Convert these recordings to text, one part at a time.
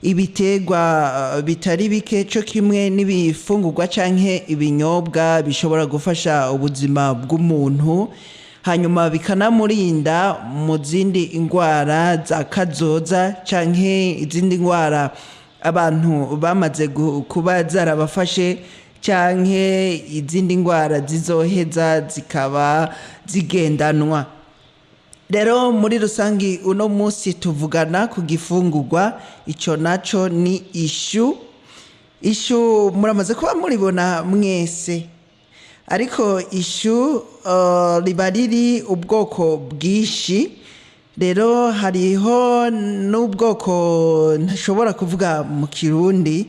Ibitegwa bitari bike cyo kimwe n'ibifungurwa canke ibinyobwa bishobora gufasha ubuzima bw'umuntu, hanyuma bikanamurinda mu zindi ndwara za kazoza canke izindi ndwara abantu bamaze kuba zarabafashe, canke izindi ndwara zizoheza zikaba zigendanwa. Rero muri rusangi uno munsi tuvugana ku gifungurwa, ico naco ni ishu. Ishu muramaze kuba muribona mwese, ariko ishu riba riri ubwoko bwinshi. Rero hariho n'ubwoko ntashobora kuvuga mu Kirundi,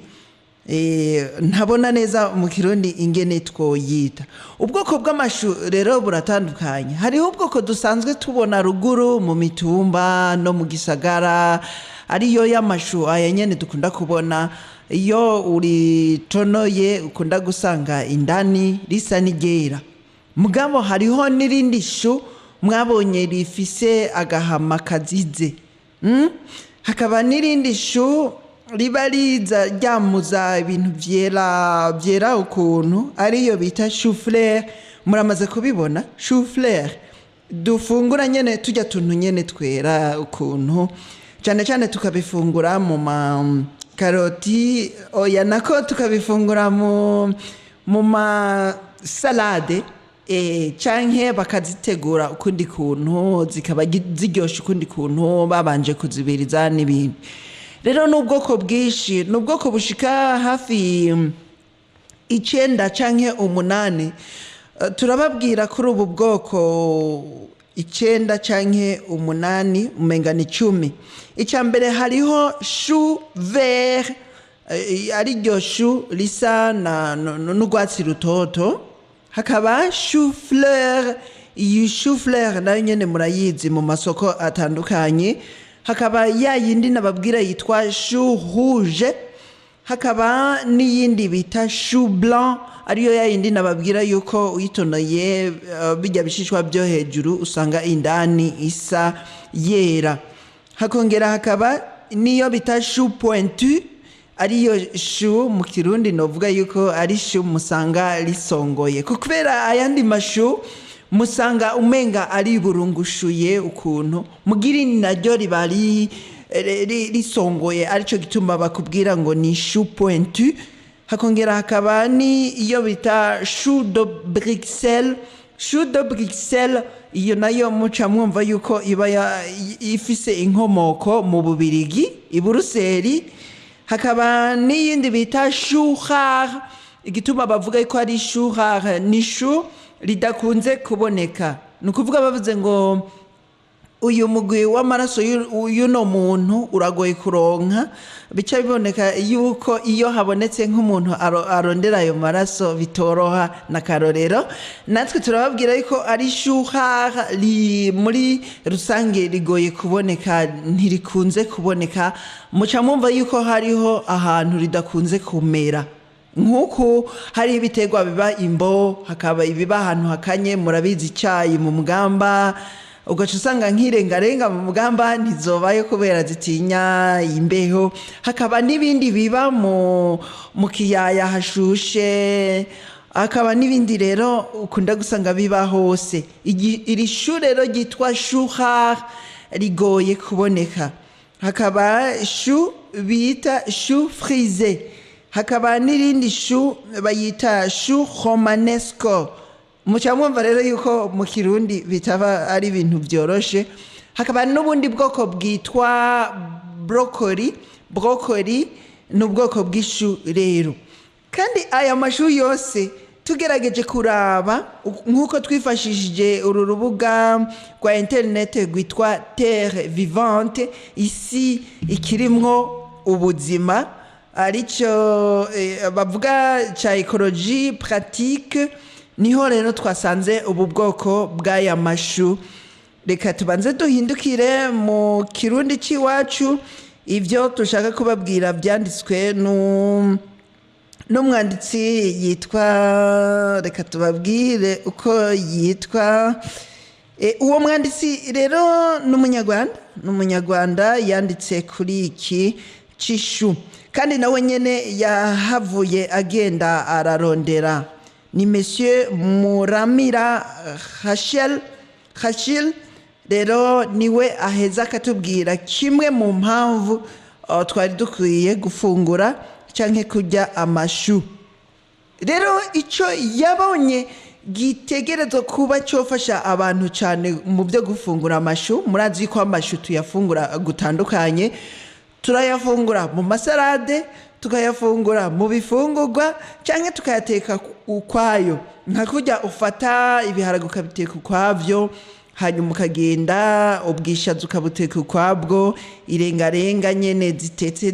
ntabona neza mu Kirundi ingene twoyita. Ubwoko bw'amashu rero buratandukanye. Hariho ubwoko dusanzwe tubona ruguru mu mitumba no mu gisagara, ariyo y'amashu aya nyene dukunda kubona. Iyo uritonoye ukunda gusanga indani risa n'iryera. Mugabo hariho n'irindi shu mwabonye rifise agahama kazize. Hakaba n'irindi shu riba riza ryamuza ibintu vyera vyera ukuntu, ariyo bita chou-fleur. Muramaze kubibona chou-fleur dufungura nyene, turya tuntu nyene twera ukuntu, cane cane tukabifungura mu ma karoti, oya, nako tukabifungura mu ma salade, canke bakazitegura ukundi kuntu zikaba ziryoshe ukundi kuntu babanje kuzibiriza n'ibindi. Rero n'ubwoko bwinshi, n'ubwoko bushika hafi 9 canke 8. Turababwira kuri ubu bwoko 9 canke 8, umenga ni 10. Ica mbere hariho chou vert, ariryo chou risa n'urwatsi rutoto. Hakaba chou fleur, iyi chou fleur nayo nyene murayizi mu masoko atandukanye. Hakaba ya yindi nababwira yitwa chou rouge, hakaba n'iyindi bita chou blanc, ariyo ya yindi nababwira yuko uyitonoye bijya bishishwa byo hejuru usanga indani isa yera. Hakongera hakaba niyo bita chou pointu, ariyo chou mu Kirundi novuga yuko ari chou musanga risongoye, kubera ayandi mashu musanga umenga ari burungushuye ukuntu, mugiri naryo riba risongoye, arico gituma bakubwira ngo ni chou pointu. Hakongera hakaba ni iyo bita chou de Bruxelles. Chou de Bruxelles iyo nayo muca mwumva yuko iba ifise inkomoko mu Bubirigi, i Buruseli. Hakaba n'iyindi bita chou rare. Igituma bavuga yuko ari chou rare, ni chou ridakunze kuboneka. Ni ukuvuga bavuze ngo uyu mugwi w'amaraso y'uno muntu uragoye kuronka, bica biboneka yuko iyo habonetse nk'umuntu arondera ayo maraso bitoroha. Na karorero natwe turababwira yuko ari chou rare, muri rusange rigoye kuboneka, ntirikunze kuboneka. Muca mwumva yuko hariho ahantu ridakunze kumera. Nk'uku hari ibiterwa biba imbo, hakaba ibiba ahantu hakanye, murabizi icyayi mu Mugamba, ugaca usanga nk'irengarenga mu Mugamba ntizobayo kubera zitinya imbeho. Hakaba n'ibindi biba mu kiyaya hashushe, hakaba n'ibindi rero ukunda gusanga biba hose. Iri chou rero ryitwa chou rare rigoye kuboneka. Hakaba chou bita chou frisé, hakaba n'irindi chou bayita chou romanesco. Muca mwumva rero yuko mu Kirundi bitaba ari ibintu byoroshe. Hakaba n'ubundi bwoko bwitwa brocoli. Brocoli ni ubwoko bw'ishu rero. Kandi aya mashu yose tugerageje kuraba nk'uko twifashishije uru rubuga rwa interinete rwitwa Terre Vivante, isi ikirimwo ubuzima, aricyo bavuga ca écologie pratique, niho rero twasanze ubu bwoko bw'aya mashu. Reka tubanze duhindukire mu Kirundi c'iwacu ibyo dushaka kubabwira byanditswe n'umwanditsi yitwa, reka tubabwire uko yitwa. Uwo mwanditsi rero ni Umunyarwanda, ni Umunyarwanda yanditse kuri iki. c'ishu. Kandi nawe nyene yahavuye agenda ararondera, ni Monsieur Muramira Rachel Rachel. Rero niwe aheza akatubwira kimwe mu mpamvu twari dukwiye gufungura canke kurya amashu. Rero icyo yabonye gitegerezwa kuba cyofasha abantu cyane mu byo gufungura amashu, murazi ko amashu tuyafungura gutandukanye: turayafungura mu masarade, tukayafungura mu bifungurwa, cyangwa tukayateka ukwayo, nka kurya ufata ibiharage ukabiteka ukwabyo, hanyuma ukagenda ubwishaza ukabuteka ukwabwo, irengarenga nyene zitetse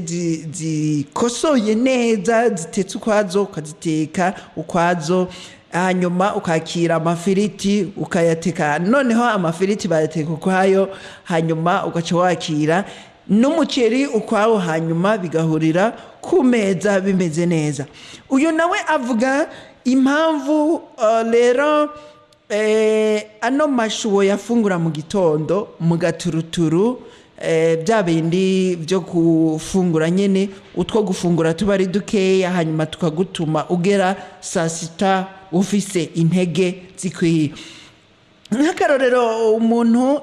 zikosoye neza, zitetse ukwazo, ukaziteka ukwazo, hanyuma ukakira amafiriti ukayateka. Noneho amafiriti bayateka ukwayo, hanyuma ugaca wakira n'umuceri ukwawo, hanyuma bigahurira ku meza bimeze neza. Uyu nawe avuga impamvu rero ano mashu yafungura mu gitondo mu gaturuturu, bya bindi byo gufungura nyene, utwo gufungura tuba ari dukeya, hanyuma tukagutuma ugera saa sita ufise intege zikwiye. Nk'akarorero, umuntu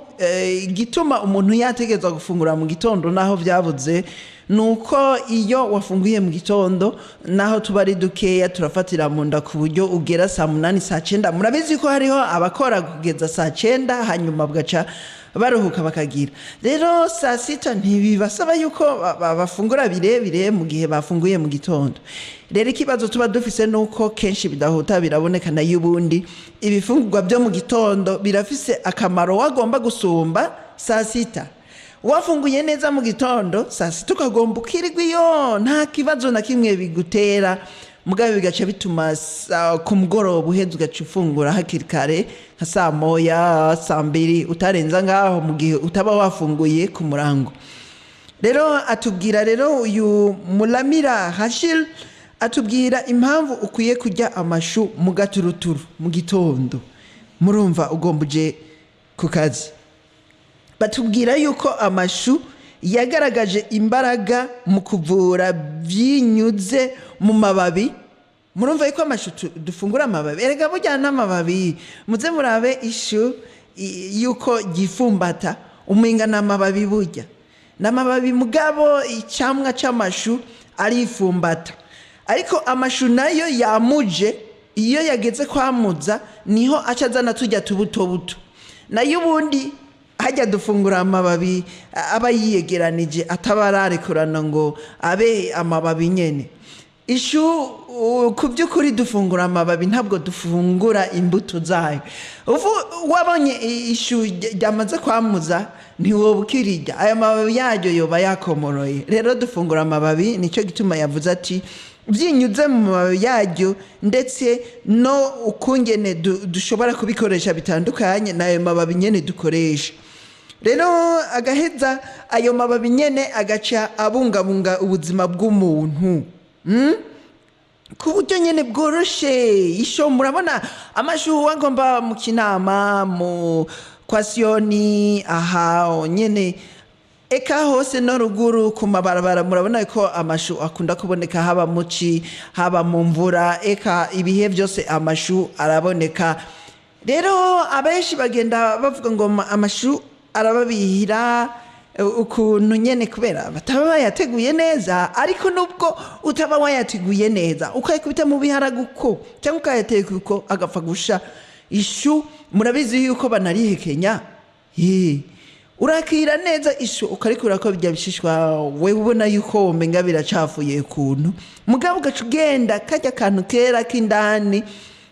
igituma umuntu yategerezwa gufungura mu gitondo naho byabuze, ni uko iyo wafunguye mu gitondo, naho tuba ari dukeya, turafatira mu nda ku buryo ugera saa 8, saa 9. Murabizi ko hariho abakora kugeza saa 9, hanyuma bagaca baruhuka bakagira. Rero saa sita ntibibasaba yuko bafungura birebire mu gihe bafunguye mu gitondo. Rero ikibazo tuba dufise nuko kenshi bidahuta biraboneka. Nayo ubundi ibifungurwa byo mu gitondo birafise akamaro wagomba gusumba saa sita. Wafunguye neza mu gitondo, saa sita ukagomba ukirirwa iyo nta kibazo na kimwe bigutera. Mugabo bigaca bituma ku mugoroba uheze ugaca ufungura hakiri kare, nka saa 1, saa 2, utarenza ngaho, mu gihe utaba wafunguye ku murango. Rero atubwira, rero uyu Muramira Hashil atubwira impamvu ukwiye kurya amashu mu gaturuturu mu gitondo, murumva ugomba uje ku kazi. Batubwira yuko amashu yagaragaje imbaraga mu kuvura byinyuze mu mababi. Murumva yuko amashu dufungura amababi. Erega burya n'amababi, muze murabe ishu yuko gifumbata, umenga n'amababi. Burya n'amababi, mugabo icamwa c'amashu arifumbata. Ariko amashu nayo yamuje, iyo yageze kwamuza niho aca azana turya tubuto buto. Nayo ubundi hajya dufungura amababi aba yiyegeranije, ataba ararekurana ngo abe amababi nyene. Ishu ku by'ukuri dufungura amababi, ntabwo dufungura imbuto zayo. Wabonye ishu ryamaze kwamuza, ntiwoba ukirirya, aya mababi yaryo yoba yakomoroye. Rero dufungura amababi. Nicyo gituma yavuze ati byinyuze mu mababi yaryo, ndetse no ukungene dushobora kubikoresha bitandukanye n'ayo mababi nyene dukoresha. Rero agaheza ayo mababi nyene agaca abungabunga ubuzima bw'umuntu, Ku buryo nyene bworoshe. Isho murabona amashu wagomba mu Kinama, mu kwa Siyoni aha nyene, eka hose no ruguru ku mabarabara, murabona ko amashu akunda kuboneka, haba muci, haba mu mvura, eka ibihe byose amashu araboneka. Rero abenshi bagenda bavuga ngo amashu arababihira ukuntu nyene kubera bataba bayateguye neza. Ariko nubwo utaba wayateguye neza, ukayakubita mu biharage uko cyangwa ukayateka uko, agapfa gusha. Ishu murabizi yuko banarihekenya. Ye, urakira neza ishu, ukarikura ko bijya bishishwa, we ubona yuko womenga biracafuye ukuntu, mugabo ugaca ugenda kajya akantu kera k'indani.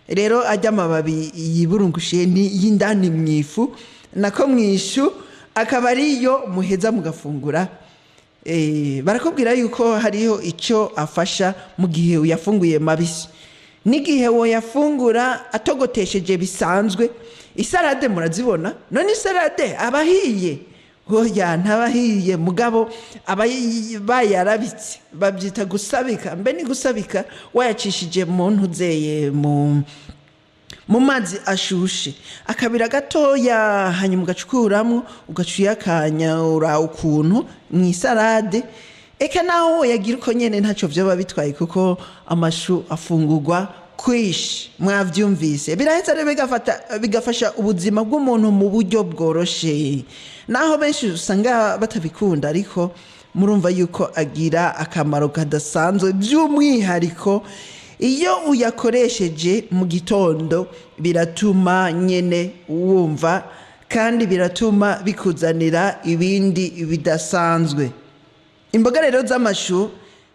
Rero ajya amababi yiburungushiye ni y'indani mu ifu, nako mu ishu, akaba ariyo muheza mugafungura. Barakubwira yuko hariho icyo afasha mu gihe uyafunguye mabisi n'igihe woyafungura atogotesheje bisanzwe. Isarade murazibona. None isarade aba ahiye? Oya, ntabahiye, mugabo aba bayarabitse, babyita gusabika. Mbe ni gusabika, wayacishije mu ntuzeye, mu mazi ashushe akabira gatoya, hanyuma ugacukuramo, ugaca uyakanyura ukuntu mu isarade. Eka naho yagira uko nyene ntacyo vyoba bitwaye, kuko amashu afungurwa kwishi, mwavyumvise. Biraheza rero bigafasha ubuzima bw'umuntu mu buryo bworoshe, naho benshi usanga batabikunda, ariko murumva yuko agira akamaro kadasanzwe, by'umwihariko iyo uyakoresheje mu gitondo. Biratuma nyene wumva, kandi biratuma bikuzanira ibindi bidasanzwe. Imboga rero z'amashu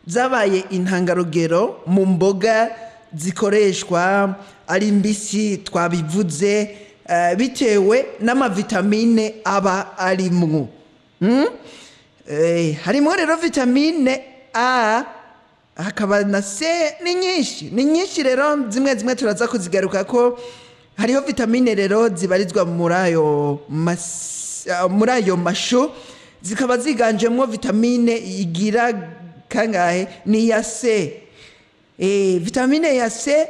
zabaye intangarugero mu mboga zikoreshwa ari mbisi, twabivuze, bitewe n'amavitamine aba arimwo. Harimwo rero vitamine A, hakaba na C. Ni nyinshi, ni nyinshi rero, zimwe zimwe turaza kuzigaruka ko hariho vitamine rero zibarizwa muri ayo mashu, zikaba ziganjemo vitamine igira kangahe? Ni iya C. Vitamine ya C,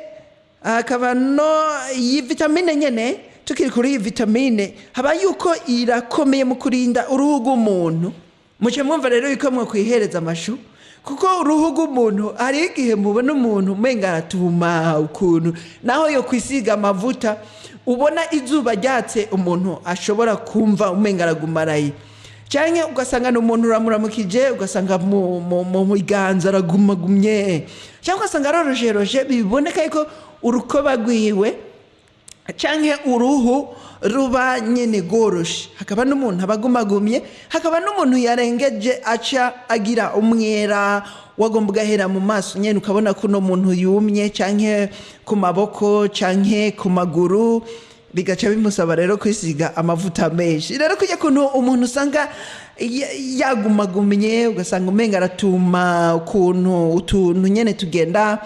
hakaba no iyi vitamine nyene. Tukiri kuri iyi vitamine, haba yuko irakomeye mu kurinda uruhu rw'umuntu. Muce mwumva rero yuko mwe kwihereza amashu, kuko uruhu rw'umuntu, hari igihe mubona umuntu umenga aratuma ukuntu, naho yo kwisiga amavuta, ubona izuba ryatse umuntu ashobora kumva umenga aragumaraye, canke ugasanga ni umuntu uramuramukije, ugasanga mu biganza aragumagumye, cyangwa ugasanga arorosheroshe, biboneka yuko urukoba rwiwe canke uruhu ruba nyene rworoshe. Hakaba n'umuntu aba agumagumye, hakaba n'umuntu yarengeje aca agira umwera wagomba ugahera mu maso nyene, ukabona ko uno muntu yumye, canke ku maboko canke ku maguru, bigaca bimusaba rero kwisiga amavuta menshi. Rero kujya kuntu umuntu usanga yagumagumye, ugasanga umenga aratuma ukuntu, utuntu nyene tugenda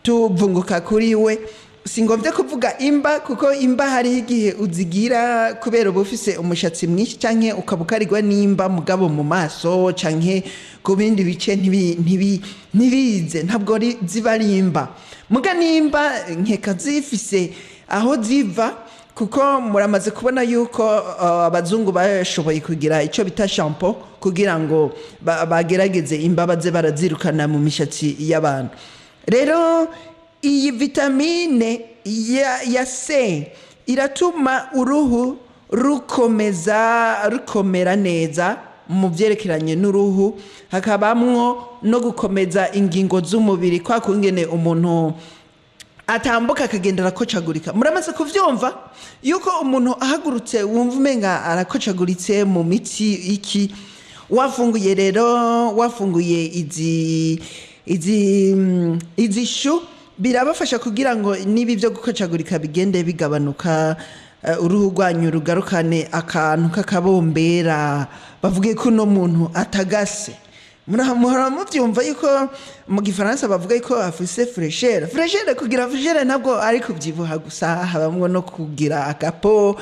tuvunguka kuri we. Singombye kuvuga imba, kuko imba hariho igihe uzigira kubera uba ufise umushatsi mwinshi, canke ukaba ukarigwa n'imba, mugabo mu maso canke ku bindi bice ntibize, ntabwo ziba ari imba. Muga nimba nkeka zifise aho ziva, kuko muramaze kubona yuko abazungu bashoboye kugira icyo bita shampoo kugira ngo bagerageze imba baze barazirukana mu mishatsi y'abantu. Rero iyi vitamine ya C iratuma uruhu rukomeza rukomera neza mu byerekeranye n'uruhu, hakabamwo no gukomeza ingingo z'umubiri, kwa kungene umuntu atambuka akagenda arakocagurika. Muramaze kuvyumva yuko umuntu ahagurutse wumva umenga arakocaguritse mu mitsi iki. Wafunguye rero, wafunguye izi shu, birabafasha kugira ngo niba ibyo gukocagurika bigende bigabanuka, uruhu rwanyu rugarukane akantu k'akabombera, bavuge ko uno muntu atagase. Muhora muvyumva yuko mu gifaransa bavuga yuko afise fraîcheur. Fraîcheur, kugira fraîcheur ntabwo ari kubyibuha gusa, habamwo no kugira agapo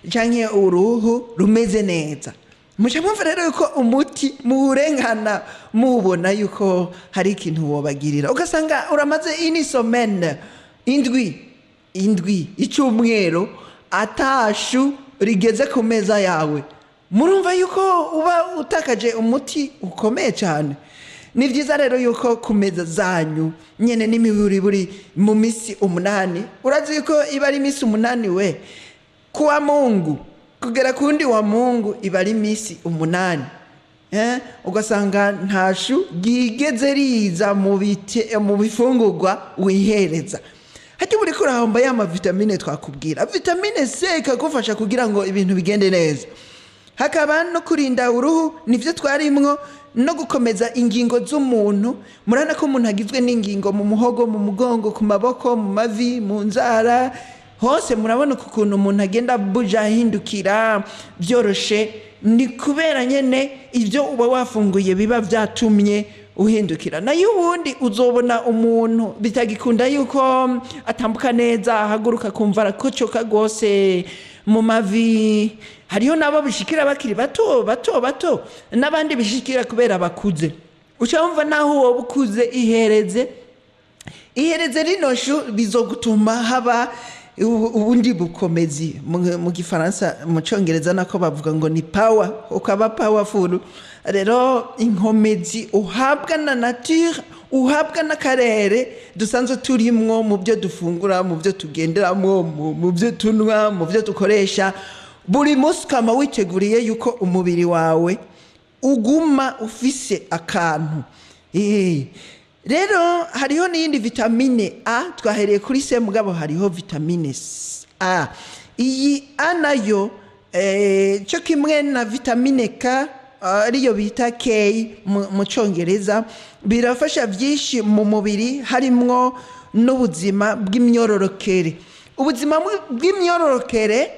canke uruhu rumeze neza. Muca mwumva rero yuko umuti muwurengana mubona yuko hari ikintu wobagirira, ugasanga uramaze une semaine, indwi, icumweru, atashu rigeze ku meza yawe. Murumva yuko uba utakaje umuti ukomeye cyane. Ni byiza rero yuko ku meza zanyu nyene n'imiburiburi mu misi 8, urazi yuko iba ari imisi 8 we, kuwa Mungu kugera kundi wa Mungu iba ari imisi 8, ugasanga ntashu ryigeze riza mu bifungurwa wihereza. Hajya uba uriko urahomba ya mavitamine twakubwira. Vitamine C ikagufasha kugira ngo ibintu bigende neza, hakaba no kurinda uruhu, nivyo twarimwo, no gukomeza ingingo z'umuntu. Murabona ko umuntu agizwe n'ingingo mu muhogo, mu mugongo, ku maboko, mu mavi, mu nzara hose. Murabona ukuntu umuntu agenda buja ahindukira byoroshe, ni kubera nyene ibyo uba wafunguye biba byatumye uhindukira. Nayo ubundi uzobona umuntu bitagikunda yuko atambuka neza, ahaguruka kumva arakocoka rwose mu mavi. Hariho nabo bishikira bakiri bato bato bato, n'abandi bishikira kubera bakuze. Uca wumva naho woba ukuze, ihereze, ihereze rino shu, bizogutuma haba Ubundi bukomezi mu gifaransa, mu cyongereza nako bavuga ngo ni power, ukaba powerful. Rero inkomezi uhabwa na nature, uhabwa n'akarere dusanzwe turimwo, mu byo dufungura, mu byo tugenderamo, mu byo tunywa, mu byo dukoresha buri munsi, ukaba witeguriye yuko umubiri wawe uguma ufise akantu. Rero hariho n'iyindi vitamine A. Twahereye kuri C, mugabo hariho vitamine A. Iyi A nayo cyo kimwe na vitamine K, ariyo bita K mu cyongereza, birafasha byinshi mu mubiri, harimwo n'ubuzima bw'imyororokere. Ubuzima bw'imyororokere,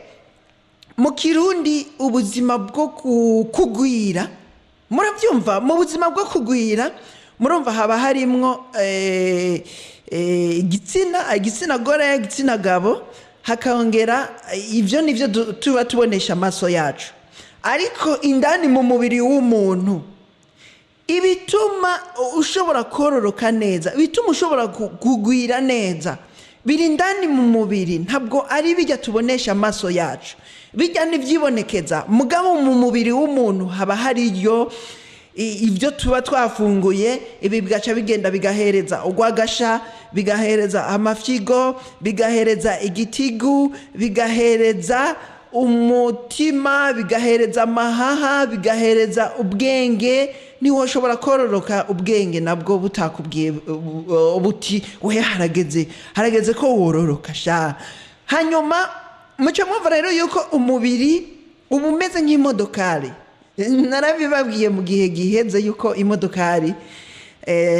mu kirundi ubuzima bwo kugwira. Murabyumva, mu buzima bwo kugwira, murumva haba harimwo igitsina, igitsina gore, igitsina gabo, hakongera ibyo nibyo tuba tubonesha amaso yacu. Ariko indani mu mubiri w'umuntu, ibituma ushobora kororoka neza, ibituma ushobora kugwira neza, biri indani mu mubiri, ntabwo ari bijya tubonesha amaso yacu. Bijya n'ibyibonekeza, mugabo mu mubiri w'umuntu haba hariyo ibyo tuba twafunguye. Ibi bigaca bigenda bigahereza urwagasha, bigahereza amafyigo, bigahereza igitigu, bigahereza umutima, bigahereza amahaha, bigahereza ubwenge. Ntiwoshobora kororoka ubwenge nabwo butakubwiye buti: "We, harageze, harageze ko wororoka sha." Hanyuma mucyo mwumva rero yuko umubiri uba umeze nk'imodokari. Narabibabwiye mu gihe giheze yuko imodokari,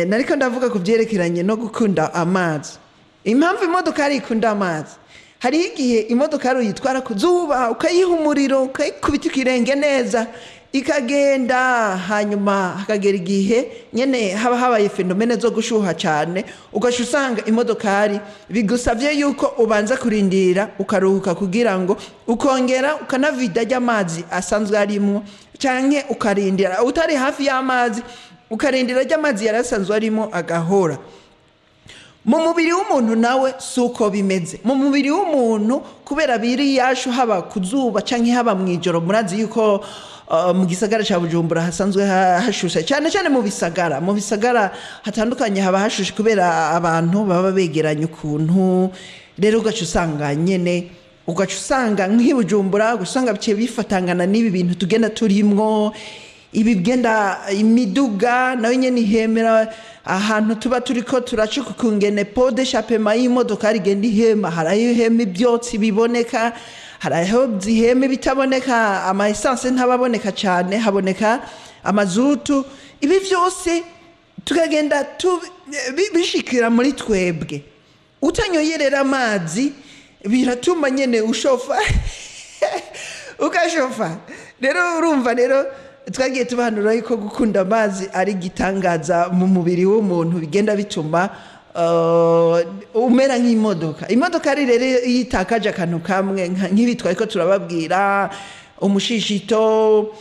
nariko ndavuga ku byerekeranye no gukunda amazi. Impamvu imodokari ikunda amazi, hariho igihe imodokari uyitwara ku zuba, ukayiha umuriro, ukayikubita ikirenge neza, ikagenda. Hanyuma hakagera igihe nyene haba habaye phénomènes zo gushuha cyane, ugaca usanga imodokari bigusabye yuko ubanza kurindira ukaruhuka, kugira ngo ukongera ukanavida ry'amazi asanzwe arimwo, canke ukarindira utari hafi y'amazi, ukarindira ry'amazi yari asanzwe arimo agahora. Mu mubiri w'umuntu nawe si uko bimeze. Mu mubiri w'umuntu, kubera biri yashu, haba ku zuba canke haba mu ijoro, murazi yuko mu gisagara ca Bujumbura hasanzwe hashushe cyane cyane. Mu bisagara hatandukanye haba hashushe kubera abantu baba begeranye ukuntu. Rero ugaca usanga nyene, ugaca usanga nk'i Bujumbura, ugaca usanga biciye bifatangana n'ibi bintu tugenda turimwo, ibi bigenda, imiduga nayo nyene ihemera ahantu tuba turiko turaca, kungene pot d'échappement y'imodoka rigenda ihema. Hari aho ihema ibyotsi biboneka, hari aho zihema ibitaboneka, ama essence ntababoneka cyane, haboneka amazutu. Ibi byose tukagenda bishikira muri twebwe. Utanyoye rero amazi, biratuma nyene ushofa, ugashofa. Rero urumva rero twagiye tubahanura yuko gukunda amazi ari igitangaza mu mubiri w'umuntu, bigenda bituma umera nk'imodoka. Imodoka ari rero iyo itakaje akantu kamwe nk'ibi twariko turababwira, umushishito,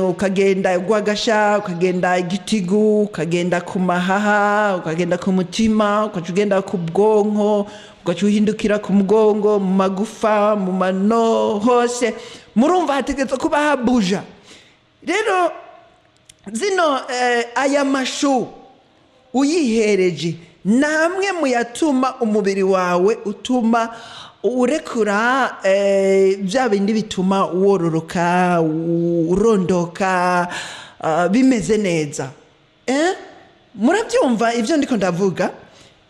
ukagenda ugwagasha, ukagenda igitigu, ukagenda ku mahaha, ukagenda ku mutima, ugaca ugenda ku bwonko, ugaca uhindukira ku mugongo, mu magufa, mu mano hose, murumva hategerezwa kuba habuja. Rero zino aya mashu uyihereje ni amwe mu yatuma umubiri wawe utuma urekura bya bindi bituma wororoka, urondoka, bimeze neza. Murabyumva ibyo ndiko ndavuga?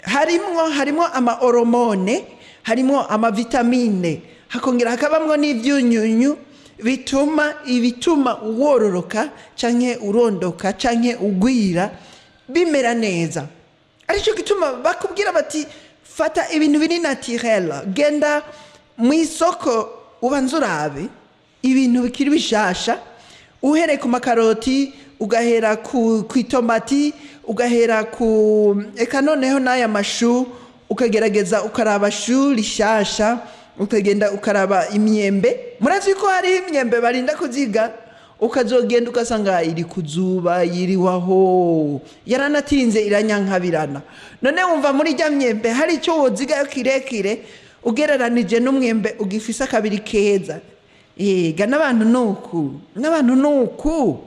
Harimwo ama hormones, harimwo ama vitamines, hakongera hakabamwo n'ivyunyunyu bituma ibituma wororoka canke urondoka canke ugwira bimera neza. Aricyo gituma bakubwira bati: "Fata ibintu biri naturel, genda mu isoko ubanze urabe ibintu bikiri bishasha, uhereye ku makaroti, ugahera ku itomati, ugahera ku eka noneho n'aya mashu, ukagerageza ukaraba chou rishasha, ukagenda ukaraba imyembe." Murazi ko hari imyembe barinda kuziga, ukazogenda ugasanga iri kuzuba, yiriwaho, yaranatinze, iranyankabirana. None wumva muri rya myembe hari icyo wozigayo kirekire? Ugereranije n'umwembe ugifise akabiri keza. Ega n'abantu nuku, n'abantu nuku.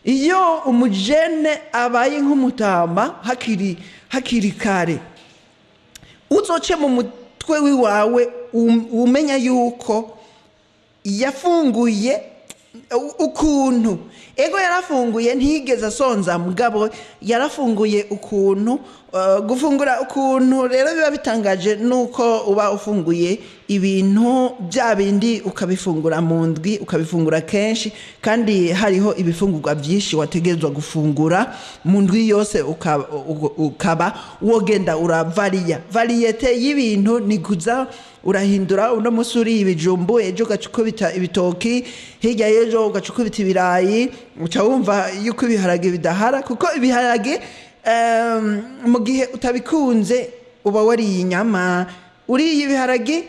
Iyo umujene abaye nk'umutama hakiri kare, uzoce mu mutwe wiwawe umenya yuko yafunguye ukuntu. Ego yarafunguye, ntiyigeze asonza, mugabo yarafunguye ukuntu. Gufungura ukuntu rero biba bitangaje, nuko uba ufunguye ibintu bya bindi ukabifungura mu ndwi, ukabifungura kenshi, kandi hariho ibifungurwa byinshi wategerezwa gufungura mu ndwi yose, ukaba wogenda uravariya variété y'ibintu. Ni kuza urahindura: uno munsi uriye ibijumbu, ejo ugaca ukubita ibitoki, hirya y'ejo ugaca ukubita ibirayi. Uca wumva yuko ibiharage bidahara, kuko ibiharage mu gihe utabikunze uba wariye inyama. Uriye ibiharage,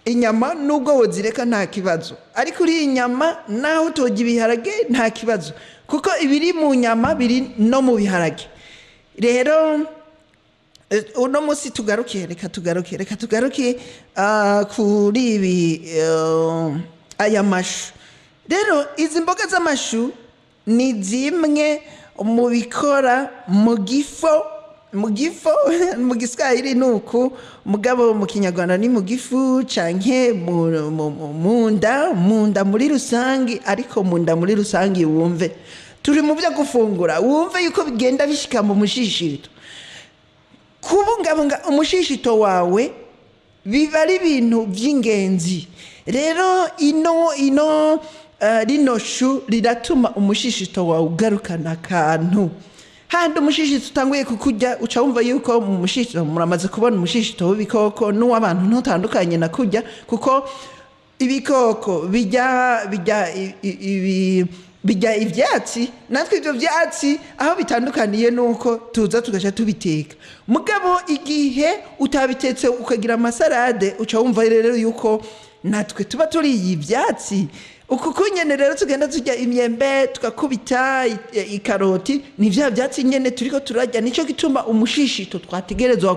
inyama nubwo wozireka nta kibazo, ariko uriye inyama naho utoga ibiharage nta kibazo, kuko ibiri mu nyama biri no mu biharage. Rero uno munsi tugaruke, reka tugaruke kuri ibi, aya mashu. Rero izi mboga z'amashu ni zimwe mu bikora mu gifo. Mu gifo mu Giswahili ni uku, mugabo mu Kinyarwanda ni mu gifu canke mu nda muri rusangi. Ariko mu nda muri rusangi, wumve turi mu byo gufungura, wumve yuko bigenda bishika mu mushishito. Kubungabunga umushishito wawe biba ari ibintu by'ingenzi. Rero ino rino shu riratuma umushishito wawe ugarukana akantu handi. Umushishito utanguye kukurya, uca wumva yuko mu mushishito, muramaze kubona umushishito w'ibikoko n'uw'abantu ntutandukanye na kurya, kuko ibikoko bijya ivyatsi, natwe ibyo byatsi aho bitandukaniye nuko tuza tugaca tubiteka. Mugabo igihe utabitetse ukagira amasalade, uca wumva rero yuko natwe tuba turiye ivyatsi. Uku kunyene rero tugenda turya imyembe, tugakubita ikaroti, ni vya vyatsi nyene turiko turarya. Nico gituma umushishito twategerezwa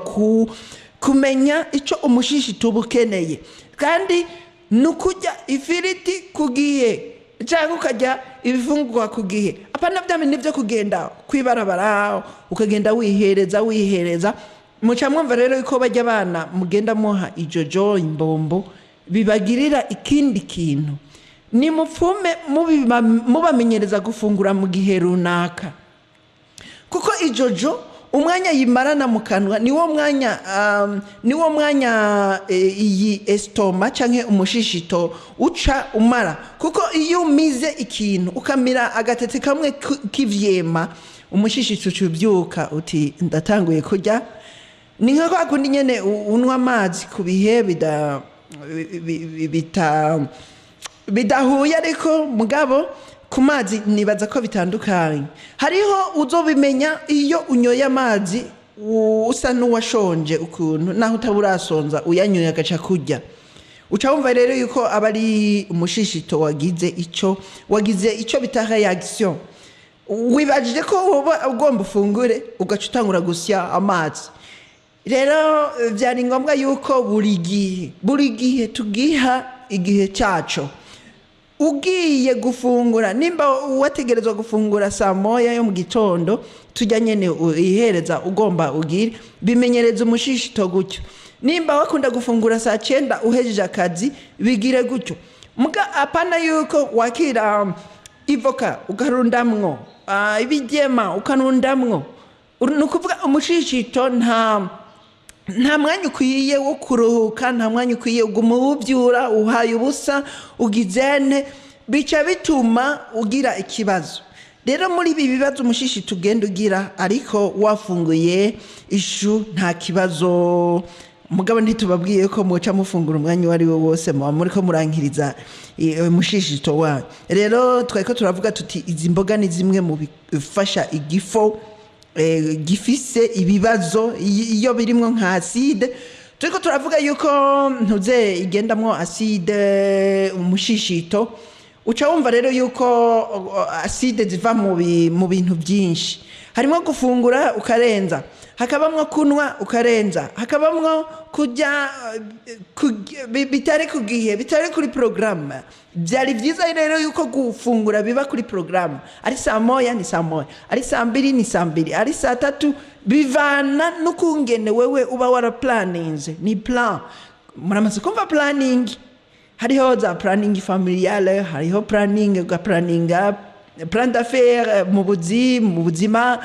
kumenya ico umushishito uba ukeneye, kandi ni ukurya ifiriti ku gihe cyangwa ukarya ibifungurwa ku gihe, apana bya bindi byo kugenda kwibarabara ukagenda wihereza wihereza. Muca mwumva rero yuko bajya abana mugenda muha ijojo, imbombo, bibagirira ikindi kintu. Ni mupfume mubamenyereza gufungura mu gihe runaka, kuko ijojo umwanya yimarana mu kanwa niwo mwanya iyi estomac canke umushishito uca umara. Kuko iyo umize ikintu, ukamira agatete kamwe k'ivyema, umushishito uca ubyuka uti: "Ndatanguye kurya." Ni nka kwa kundi nyene unywa amazi ku bihe bida bi- bi- bita bidahuye, ariko mugabo ku mazi nibaza ko bitandukanye. Hariho uzobimenya iyo unyoye amazi usa n'uwashonje ukuntu, naho utaba urasonza, uyanyoye agaca kurya. Uca wumva rero yuko aba ari umushishito wagize ico bita réaction. Wibajije ko woba ugomba ufungure, ugaca utangura gusya amazi. Rero byari ngombwa yuko buri gihe tugiha igihe cyaco. Ugiye gufungura, nimba wategerezwa gufungura saa 1 yo mu gitondo, tujya nyene uyihereza ugomba ugire bimenyereza umushishito gutyo. Nimba wakunda gufungura saa 9 uhejeje akazi, bigire gutyo. Muga apana yuko wakira ivoka ukarundamwo, ibigema ukarundamwo. Ni ukuvuga umushishito nta mwanya ukwiye wo kuruhuka, nta mwanya ukwiye, uguma uwubyura uhaye ubusa ugizene, bica bituma ugira ikibazo. Rero muri ibi bibazo umushishito ugenda ugira, ariko wafunguye ishu nta kibazo. Mugabo ntitubabwiye ko muca mufungura umwanya uwo ari wo wose, muba muriko murankiriza umushishito wanyu. Rero twariko turavuga tuti izi mboga ni zimwe mu bifasha igifo gifise ibibazo iyo birimwo nka acide. Turiko turavuga yuko ntuze igendamwo acide, umushishito uca wumva rero yuko acide ziva mu bintu byinshi. Harimo gufungura ukarenza, hakabamwo kunywa ukarenza, hakabamwo kurya bitari ku gihe, bitari kuri porogaramu. Byari byiza rero yuko gufungura biba kuri porogaramu: ari saa 1 ni saa 1, ari saa 2 ni saa 2, ari saa 3, bivana n'ukungene wewe uba warapulaninze. Ni plan. Muramaze kumva planning? Hariho za planning familiale, hariho planning, ugaplaninga plan d'affaires mu buzima,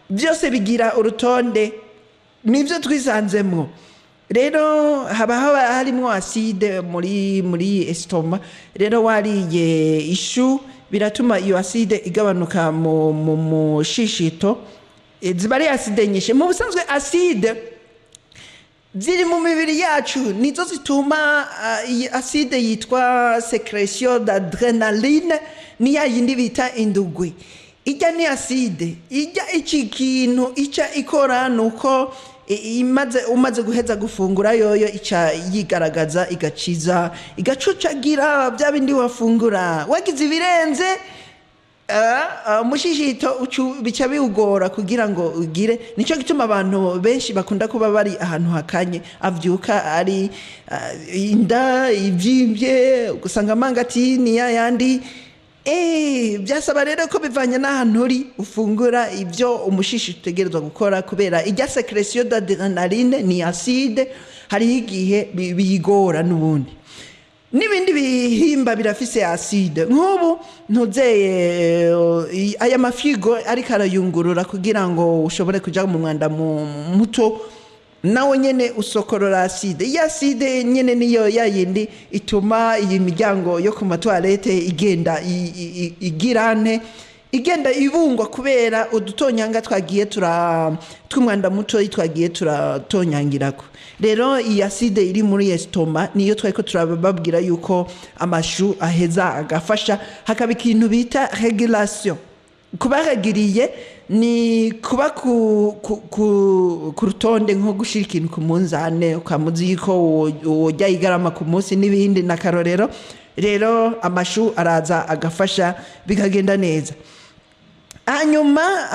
byose bigira urutonde. Nibyo twisanzemwo. Rero haba harimo acide muri estomac. Rero wariye ishu, biratuma iyo acide igabanuka mu mushishito. Ziba ari acide nyinshi. Mu busanzwe acide ziri mu mibiri yacu nizo zituma iyi acide yitwa sécrétion d'adrénaline, ni ya yindi bita indugwe. Ijya ni acide ijya iki kintu ica ikora nuko imaze guheza gufungura, yoyo ica yigaragaza, igaciza, igacucagira bya bindi wafungura. Wagize ibirenze, umushishito bica biwugora kugira ngo ugire. Nicyo gituma abantu benshi bakunda kuba bari ahantu hakanye, avyuka ari inda ivyimbye, ugasanga amangati ni ya yandi. Byasaba rero ko bivanye n'ahantu uri ufungura ibyo umushishi utegerezwa gukora, kubera ijya sécrétion d'adrénaline ni acide, hariho igihe biyigora. N'ubundi n'ibindi bihimba birafise acide. Nk'ubu ntuzeye aya mafigo ariko arayungurura kugira ngo ushobore kuja mu mwanda muto, nawe nyene usokorora acide. Iyo acide nyene niyo ya yindi ituma iyi miryango yo ku ma toilettes igenda igirane, igenda ibungwa, kubera udutonyanga twagiye tura tw'umwanda mutoyi twagiye turatonyangirako. Rero iyi acide iri muri estomac niyo twariko turababwira yuko amashu aheza agafasha, hakaba ikintu bita régulation. Kuba régulé ni kuba ku rutonde, nko gushyira ikintu ku munzane, ukamuzi yuko wojya igarama ku munsi n'ibindi n'akarorero. Rero amashu araza agafasha, bikagenda neza. Hanyuma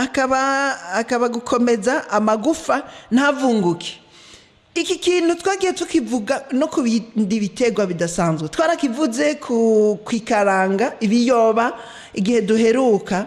akaba gukomeza amagufa ntavunguke. Iki kintu twagiye tukivuga no ku bindi biterwa bidasanzwe. Twarakivuze ku ikaranga, ibiyoba, igihe duheruka.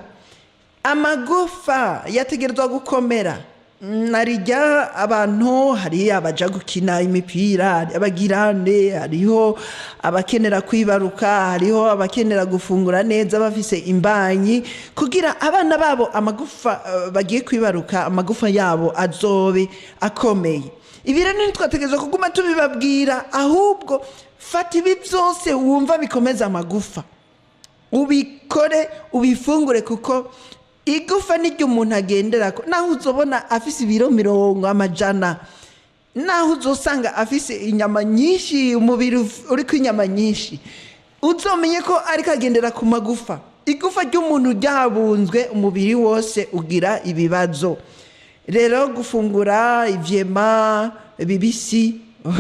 Amagufa yategerezwa gukomera. Narijya abantu hari abaja gukina imipira, hari abagirane, hariho abakenera kwibaruka, hariho abakenera gufungura neza bafise imbanyi, kugira abana babo amagufa bagiye kwibaruka, amagufa yabo azobe akomeye. Ibi rero ntitwategerezwa kuguma tubibabwira, ahubwo fata ibi byose wumva bikomeza amagufa, ubikore, ubifungure, kuko igufa niryo umuntu agenderako. Naho uzobona afise ibiro mirongo amajana, naho uzosanga afise inyama nyinshi, umubiri uriko inyama nyinshi, uzomenye ko ariko agendera ku magufa. Igufa ry'umuntu ryabunzwe, umubiri wose ugira ibibazo. Rero gufungura ivyema bibisi,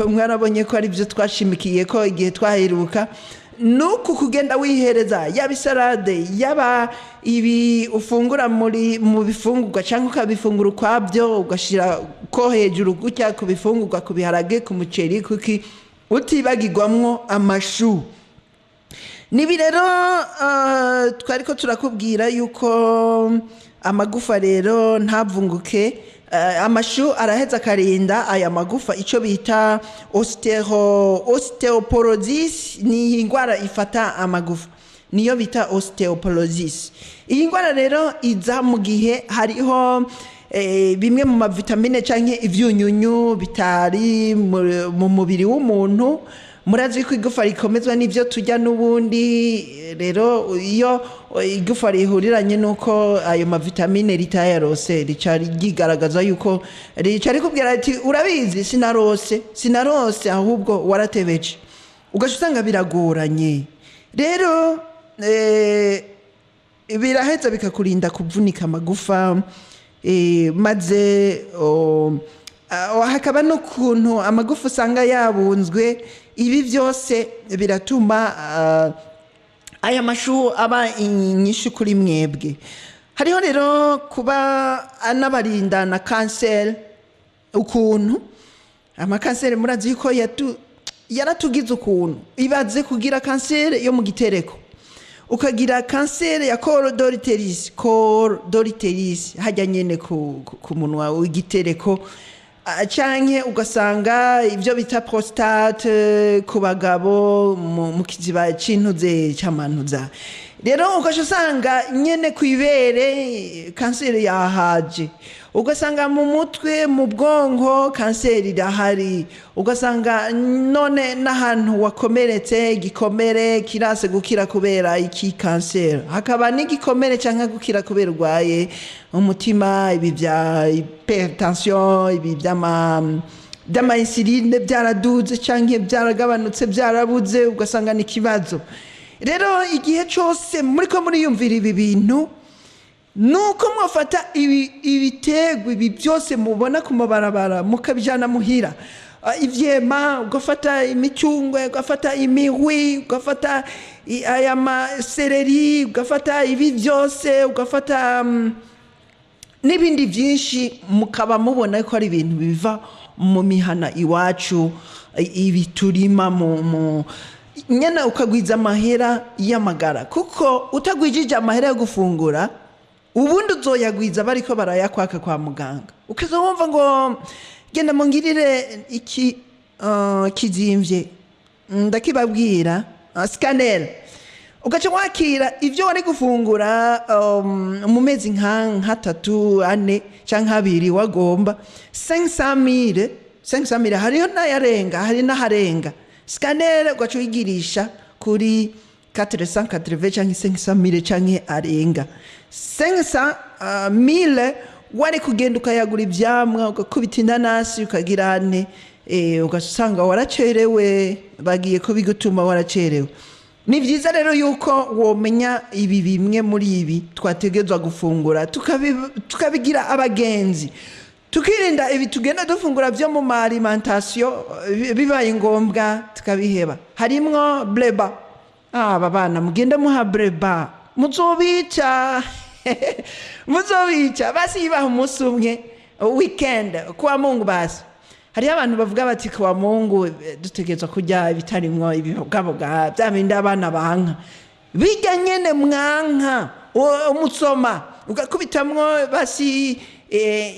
mwarabonye ko ari byo twashimikiye ko igihe twaheruka, nuku kugenda wihereza yaba isalade, yaba ibi ufungura mu bifungurwa, cyangwa ukabifungura ukwabyo, ugashyira ko hejuru gutya ku bifungurwa, ku biharage, ku muceri, kuki utibagirwamwo amashu. Nibi rero twari ko turakubwira yuko amagufa rero ntavunguke. Amashu araheza akarinda aya magufa icyo bita ostéoporosis. Ni indwara ifata amagufa, niyo bita ostéoporosis. Iyi ndwara rero iza mu gihe hariho bimwe mu mavitamine canke ivyunyunyu bitari mu mubiri w'umuntu. Murazi ko igufa rikomezwa n'ibyo turya n'ubundi. Rero iyo igufa rihuriranye n'uko ayo mavitamine ritayarose, rica ryigaragaza yuko rica rikubwira ati: "Urabizi, sinarose, sinarose." Ahubwo waratebeje, ugaca usanga biragoranye. Rero biraheza bikakurinda kuvunika amagufa, maze hakaba n'ukuntu amagufa usanga yabunzwe. Ibi byose biratuma aya mashu aba inyishu kuri mwebwe. Hariho rero kuba anabarinda na kanseri. Ukuntu amakanseri, murazi yuko yaratugize ukuntu. Ibaze kugira kanseri yo mu gitereko, ukagira kanseri ya col de l'utérus, col de l'utérus hajya nyene ku munwa w'igitereko, canke ugasanga ibyo bita prostate ku bagabo, mu kiziba c'intuze c'amantuza. Rero ugaca usanga nyene kw'ibere kanseri yahaje, ugasanga mu mutwe, mu bwonko, kanseri irahari, ugasanga none n'ahantu wakomeretse, igikomere kirase gukira kubera iki? Kanseri. Hakaba n'igikomere cyangwa gukira kubera urwaye umutima, ibi bya hypertension, ibi by'ama insuline byaraduze cyangwa byaragabanutse, byarabuze, ugasanga ni ikibazo. Rero igihe cyose muriko muriyumvira ibi bintu, nuko mwafata ibi ibiterwa, ibi byose mubona ku mabarabara, mukabijyana muhira. Ivyema, ugafata imicungwe, ugafata imihwi, ugafata aya masereri, ugafata ibi byose, ugafata n'ibindi byinshi, mukaba mubona ko ari ibintu biva mu mihana iwacu, ibi turima mu nyana, ukagwiza amahera y'amagara, kuko utagwijije amahera yo gufungura, ubundi uzoyagwiza bariko barayakwaka kwa muganga. Ukaza wumva ngo genda mungirire iki kizimvye, ndakibabwira, scanner, ugaca wakira ibyo wari gufungura mu mezi nk'atatu, 4 canke 2, wagomba 500,000, 500,000, hariho n'ayarenga, hari n'aharenga. Scanner ugaca uyigirisha kuri 480 canke 500,000 canke arenga 500,000. Wari kugenda ukayagura ivyamwa, ugakubita inanasi, ukagira ane, ugasanga waracerewe, bagiye kubigutuma waracerewe. Ni byiza rero yuko womenya ibi bimwe muri ibi twategerezwa gufungura, tukabigira abagenzi, tukirinda ibi tugenda dufungura byo mu ma alimentation, bibaye ngombwa tukabiheba. Harimwo bleba. Aba bana mugenda muha bleba, muzobica, muzobica. Basi ibaha umunsi umwe, weekend, kuwa Mungu. Basi hariho abantu bavuga bati kuwa Mungu dutegerezwa kurya ibitarimwo ibibogaboga, bya bindi abana banka, bijya nyene mwanka, umutsoma ugakubitamwo basi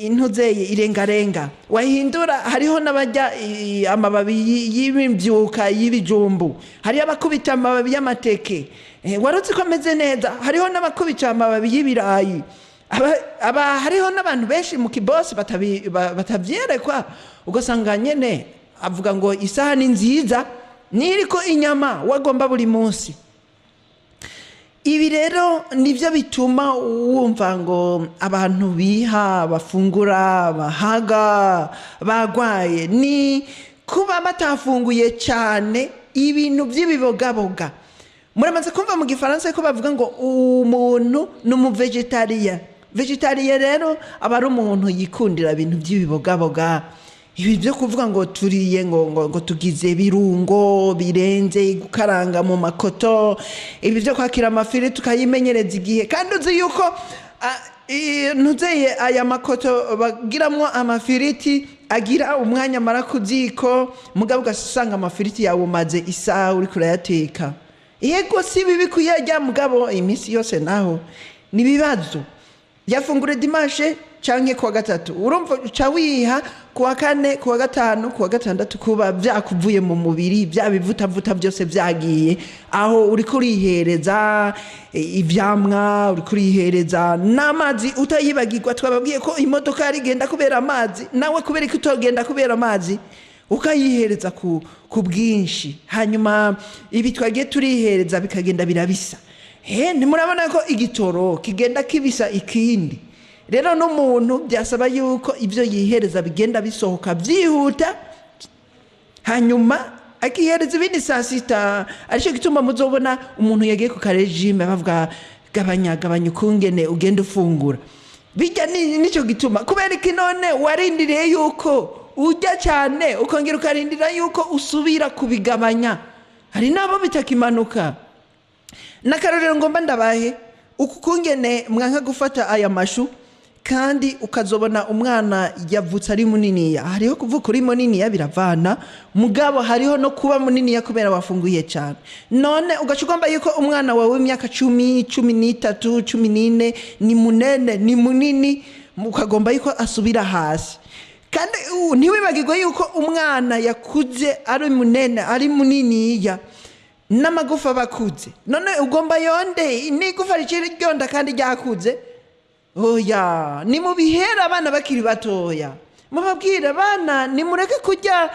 intuzeye irengarenga wahindura. Hariho n'abarya amababi y'imbyuka y'ibijumbu, hariho abakubita amababi y'amateke, warutse ko ameze neza, hariho n'abakubita amababi y'ibirayi. Aba hariho n'abantu benshi mu kibosi batavyerekwa, ugasanga nyene avuga ngo isahani nziza niriko inyama wagomba buri munsi. Ibi rero nibyo bituma wumva ngo abantu biha bafungura bahaga bagwaye, ni kuba batafunguye cyane ibintu by'ibibogaboga. Muramaze kumva mu Gifaransa ko bavuga ngo umuntu ni umu végétarien. Végétarien rero aba ari umuntu yikundira ibintu by'ibibogaboga. Ibi byo kuvuga ngo turiye ngo tugize ibirungo birenze, gukaranga mu makoto, ibi byo kwakira amafiri tukayimenyereza igihe, kandi uzi yuko ntuzeye aya makoto bagiramwo amafiriti agira umwanya amara ku ziko, mugabo ugasanga amafiriti yawe umaze isaha uriko urayateka. Yego, si bibi kuyarya, mugabo iminsi yose naho ni ibibazo. Yafungure dimanche canke kuwa gatatu, urumva uca wiha kuwa kane, kuwa gatanu, kuwa gatandatu kuba vyakuvuye mu mubiri, vya bivutavuta byose vyagiye. Aho uriko urihereza ivyamwa, uriko urihereza n'amazi, utayibagirwa. Twababwiye ko imodoka yarigenda kubera amazi, nawe kubera ko utogenda kubera amazi, ukayihereza ku bwinshi. Hanyuma ibi twagiye turihereza bikagenda birabisa. Ntimurabona ko igitoro kigenda kibisa ikindi? Rero n'umuntu byasaba yuko ibyo yihereza bigenda bisohoka byihuta, hanyuma akihereza ibindi saa sita. Aricyo gituma muzobona umuntu yagiye ku ka régime bavuga gabanya, gabanya ukungene ugenda ufungura. Bijya nicyo gituma. Kubera iki none warindiriye yuko ujya cyane, ukongera ukarindira yuko usubira kubigabanya? Hari n'abo bitakimanuka. N'akarorero ngomba ndabahe. Uku kungene mwanka gufata aya mashu, kandi ukazobona umwana yavutse ari muniniya. Hariho kuvuka uri muniniya, biravana, mugabo hariho no kuba muniniya kubera wafunguye cyane. None ugaca ugomba yuko umwana wawe w'imyaka 10, 13, 14 ni munene, ni munini, ukagomba yuko asubira hasi. Kandi ntiwibagirwe yuko umwana yakuze ari munene, ari muniniya, n'amagufa aba akuze. None ugomba yonde n'igufa rikiri ryonda kandi ryakuze? Oya, ni mu bihera abana bakiri batoya. Mubabwire abana, nimureke kurya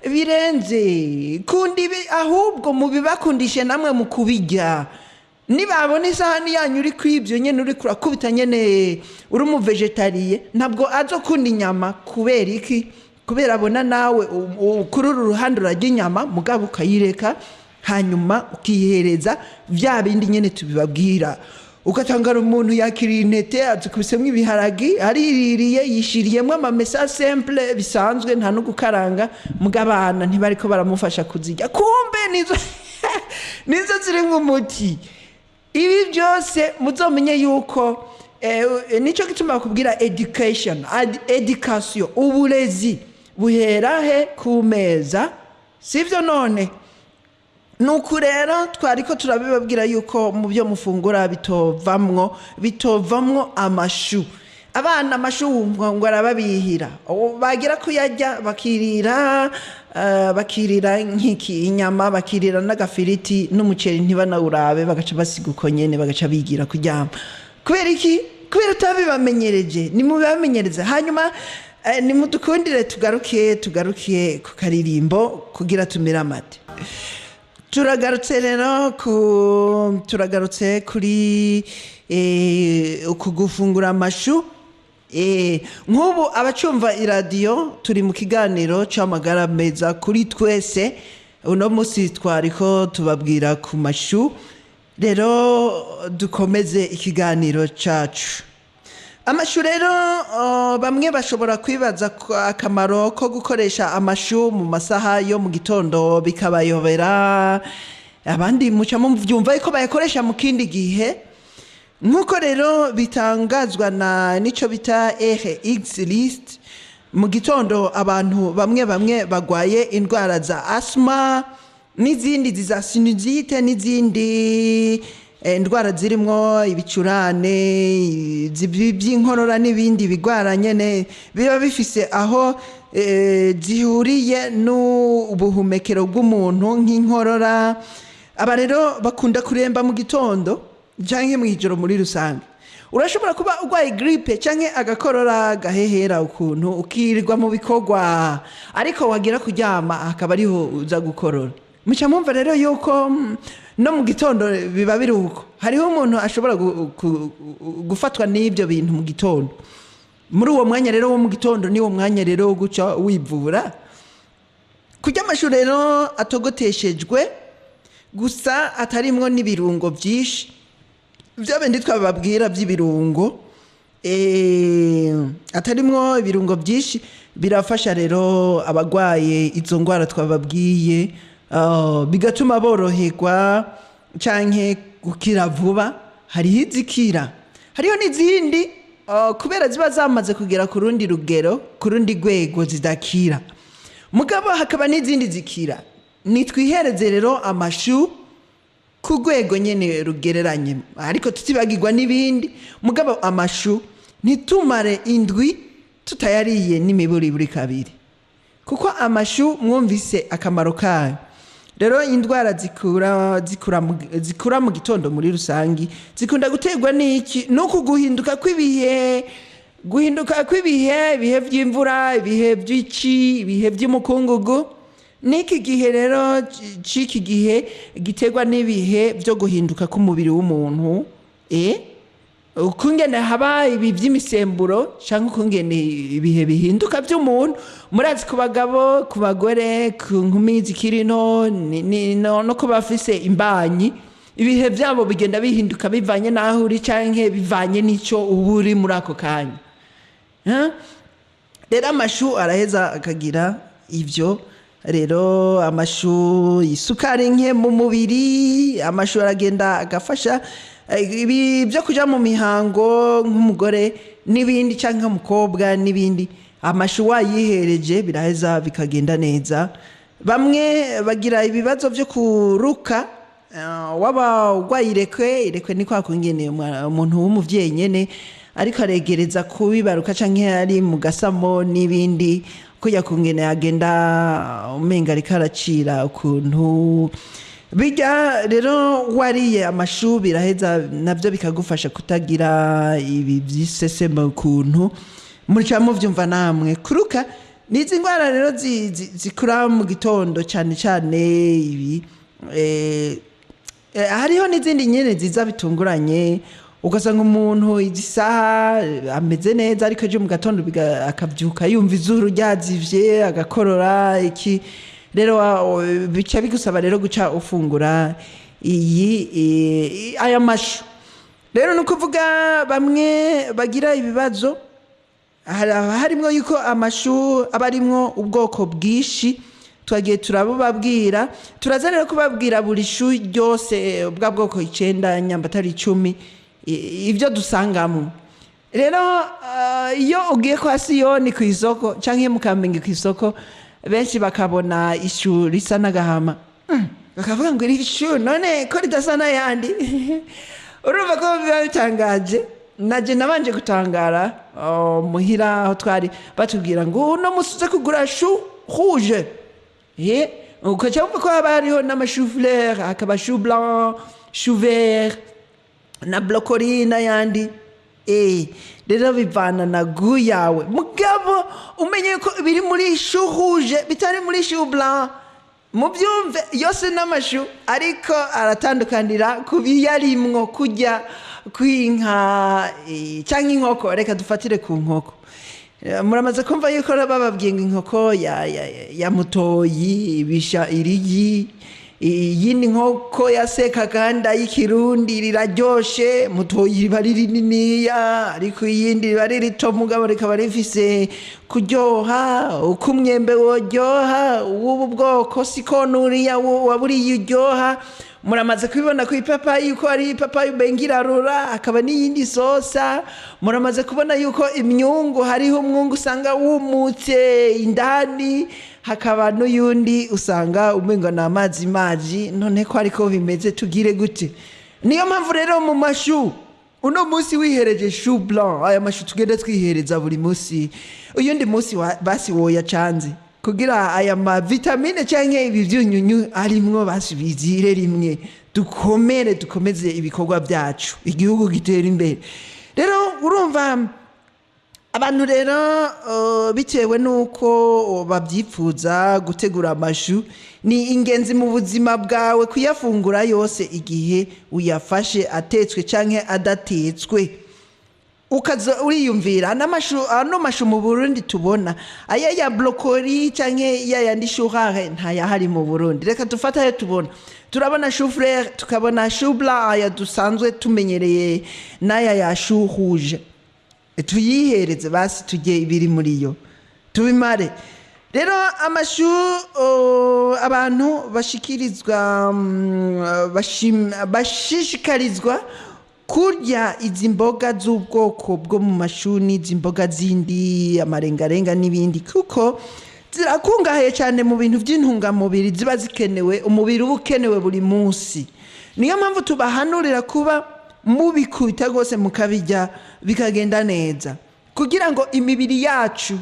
birenze kundi ibi, ahubwo mubibakundishe namwe mu kubirya. Nibabona isahani yanyu uri kwibyo nyene, uri kurakubita nyene, uri umu végétarien, ntabwo azokunda inyama. Kubera iki? Kubera abona nawe kuri uru ruhande urarya inyama, mugabo ukayireka, hanyuma ukihereza vya bindi nyene tubibabwira. Ugatangara umuntu yakiriye intete, azikubisemo ibiharagi, ariririye, yishiriyemo amamesa simple bisanzwe, nta no gukaranga, mugabo abana ntibariko baramufasha kuzirya. Kumbe nizo zirimwo umuti. Ibi byose muzomenye yuko nico gituma bakubwira education, education, uburezi buhera he? Ku meza, sivyo? None nuku rero twariko turabibabwira yuko mu byo mufungura bitovamwo amashu. Abana amashu wumva ngo arababihira. Ubu bagira kuyarya bakirira nk'iki, inyama, bakirira n'agafiriti n'umuceri, ntibanawurabe, bagaca basiga uko nyene, bagaca bigira kuryama. Kubera iki? Kubera utabibamenyereje. Nimubibamenyereze. Hanyuma nimudukundire tugaruke ku karirimbo kugira tumire amate. Turagarutse rero ku turagarutse kuri uku gufungura amashu. Nk'ubu abacumva iradiyo, turi mu kiganiro c'amagara meza kuri twese. Uno munsi twariko tubabwira ku mashu. Rero dukomeze ikiganiro cacu. Amashu rero, bamwe bashobora kwibaza ko akamaro ko gukoresha amashu mu masaha yo mu gitondo bikabayobera. Abandi muca muvyumva yuko bayakoresha mu kindi gihe. Nk'uko rero bitangazwa na nico bita RX List, mu gitondo abantu bamwe bamwe bagwaye indwara za asma n'izindi za sinusite n'izindi indwara zirimwo ibicurane by'inkorora n'ibindi bigwara nyene biba bifise aho zihuriye n'ubuhumekero bw'umuntu, nk'inkorora. Aba rero bakunda kuremba mu gitondo canke mw'ijoro. Muri rusange urashobora kuba urwaye grippe canke agakorora gahehera ukuntu, ukirirwa mu bikorwa, ariko wagira kuryama akaba ariho uza gukorora. Muca mwumva rero yuko no mu gitondo biba biri uko. Hariho umuntu ashobora gufatwa n'ibyo bintu mu gitondo. Muri uwo mwanya rero wo mu gitondo niwo mwanya rero wo guca wivura. Kurya amashu rero atogoteshejwe gusa, atarimwo n'ibirungo byinshi, bya bindi twababwira by'ibirungo, atarimwo ibirungo byinshi, birafasha rero abagwaye izo ndwara twababwiye, bigatuma boroherwa canke gukira vuba. Hariho izikira, hariho n'izindi kubera ziba zamaze kugera ku rundi rugero, ku rundi rwego, zidakira, mugabo hakaba n'izindi zikira. Nitwihereze rero amashu ku rwego nyene rugereranye, ariko tutibagirwa n'ibindi. Mugabo amashu ntitumare indwi tutayariye n'imiburiburi kabiri, kuko amashu mwumvise akamaro kayo. Rero indwara zikura mu gitondo muri rusangi zikunda guterwa n'iki? Nuku guhinduka kw'ibihe, ibihe vy'imvura, ibihe vy'ici, ibihe vy'umukungugu. N'iki gihe rero c'iki gihe giterwa n'ibihe vyo guhinduka k'umubiri w'umuntu, ukungene haba ibi vy'imisemburo canke ukungene ibihe bihinduka vy'umuntu. Murazi, ku bagabo, ku bagore, ku nkumi zikiri nto no ku bafise imbanyi, ibihe vyabo bigenda bihinduka bivanye n'aho uri canke bivanye n'ico uba uri muri ako kanya. Rero amashu araheza akagira ivyo. Rero amashu, isukari nke mu mubiri, amashu aragenda agafasha. Ibi byo kuja mu mihango nk'umugore n'ibindi, cyangwa nk'umukobwa n'ibindi, amashu wayihereje biraheza bikagenda neza. Bamwe bagira ibibazo byo kuruka, waba urwaye irekwe. Irekwe ni kwa kungene umuntu w'umuvyeyi nyene ariko aregereza kubibaruka canke ari mu gasamo n'ibindi, kujya kungene agenda umenga ariko aracira ukuntu bijya. Rero wariye amashu biraheza nabyo bikagufasha kutagira ibi by'iseseme, ukuntu muca muvyumva namwe. Kuruka nizi ndwara rero zikura mu gitondo cyane cyane ibi. Hariho n'izindi nyene ziza bitunguranye, ugasanga umuntu izi saha ameze neza, ariko ejo mu gatondo akabyuka yumva izuru ryazivye, agakorora iki. Rero bica bigusaba rero guca ufungura iyi aya mashu. Rero ni ukuvuga bamwe bagira ibibazo harimwo yuko amashu aba arimwo ubwoko bwinshi, twagiye turabubabwira. Turaza rero kubabwira buri shu ryose, bwa bwoko 9 nyamba atari 10, ibyo dusangamo. Rero iyo ugiye kwa Siyoni ku isoko canke mu Kamenge ku isoko, benshi bakabona ishu risa n'agahama, bakavuga ngo iri shu none ko ridasa n'ayandi? Urumva ko biba bitangaje. Naje nabanje gutangara, oh, muhira aho twari batubwira ngo uno musi uze kugura chou rouge. Ukaca wumva ko haba hariho n'ama chou fleur, hakaba chou blanc, chou vert na brocoli n'ayandi. Rero bivana na goût yawe, mugabo umenye ko biri muri chou rouge bitari muri chou blanc. Mubyumve, yose n'amashu, ariko aratandukanira ku biyarimwo. Kurya kw'inka canke inkoko, reka dufatire ku nkoko. Muramaze kumva yuko bababwiye ngo inkoko ya mutoyi ibisha irigi, iyindi nkoko ya Sekaganda y'ikirundi riraryoshe. Mutoyi riba ari rininiya, ariko iyindi riba ari rito, mugabo rikaba rifise kuryoha uko umwembe woryoha. W'ubu bwoko siko nuriya waburiye uryoha. Muramaze kubibona ku ipapayi yuko ari ipapayi umenga irarura, hakaba n'iyindi sosa. Muramaze kubona yuko imyungu, hariho umwungu usanga wumutse indani, hakaba n'uyundi usanga umengo ni amazi mazi. None ko ariko bimeze, tugire gute? Niyo mpamvu rero mu mashu, uno munsi wihereje chou blanc, aya mashu tugenda twihereza buri munsi, uyundi munsi basi woyacanze kugira aya ma vitamine canke ibi vyunyunyu arimwo basi bizire rimwe, dukomere, dukomeze ibikorwa byacu, igihugu gitera imbere. Rero urumva abantu rero bitewe n'uko babyipfuza gutegura amashu, ni ingenzi mu buzima bwawe kuyafungura yose igihe uyafashe atetswe canke adatetswe. Ukaza uriyumvira n'amashu, ano mashu mu Burundi tubona aya ya brocoli canke ya yandi chou rare ntayahari mu Burundi. Reka dufate ayo tubona. Turabona chou fleur, tukabona chou blanc, aya dusanzwe tumenyereye, n'aya ya chou rouge. Tuyihereze basi, tujye ibiri muri yo tubimare. Rero amashu abantu bashikirizwa bashishikarizwa kurya izi mboga z'ubwoko bwo mu mashu n'izi mboga zindi, amarengarenga n'ibindi, kuko zirakungahaye cyane mu bintu by'intungamubiri ziba zikenewe, umubiri uba ukenewe buri munsi. Niyo mpamvu tubahanurira kuba mubikubita rwose mukabirya bikagenda neza, kugira ngo imibiri yacu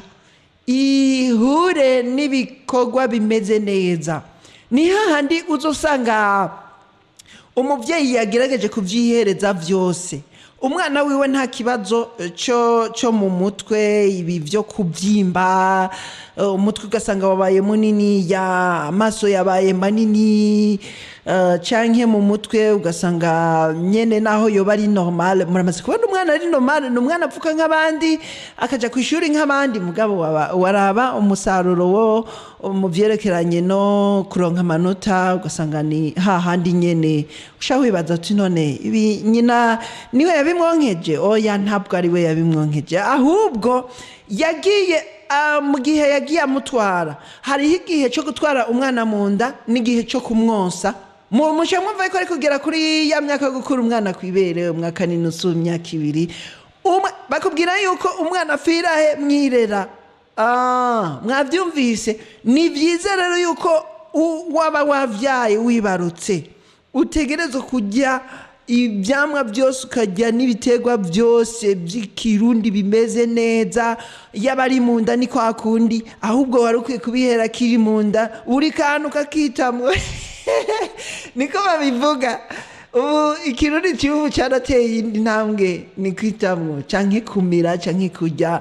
ihure n'ibikorwa bimeze neza. Ni hahandi uzosanga umubyeyi yagerageje kubyihereza byose, umwana wiwe nta kibazo cyo mu mutwe, ibi byo kubyimba umutwe ugasanga wabaye munini ya amaso yabaye manini, canke mu mutwe ugasanga nyene naho yoba ari normal. Muramaze kubona umwana ari normal, ni umwana apfuka nk'abandi, akaja ku ishuri nk'abandi, mugabo waraba umusaruro wo mu vyerekeranye no kuronka amanota ugasanga ni hahandi nyene. Ushaka wibaza uti none ibi nyina niwe yabimwonkeje? Oya, ntabwo ari we yabimwonkeje, ahubwo yagiye mu gihe yagiye amutwara. Hariho igihe cyo gutwara umwana mu nda n'igihe cyo kumwonsa. Muca mwumva yuko ari kugera kuri ya myaka yo gukura umwana kw'ibere, umwaka n'inusu, imyaka 2. Bakubwira yuko umwana apfira he? Mwirera. Mwavyumvise? Ni vyiza rero yuko waba wavyaye wibarutse, utegerezwa kurya ivyamwa byose, ukarya n'ibiterwa byose by'ikirundi bimeze neza. Yaba ari mu nda ni kwa kundi, ahubwo wari ukwiye kubihera kiri mu nda, buri kantu kakitamwo, niko babivuga. Ubu ikirundi cy'ubu cyarateye indi ntambwe, ni kwitamwo canke kumira canke kurya,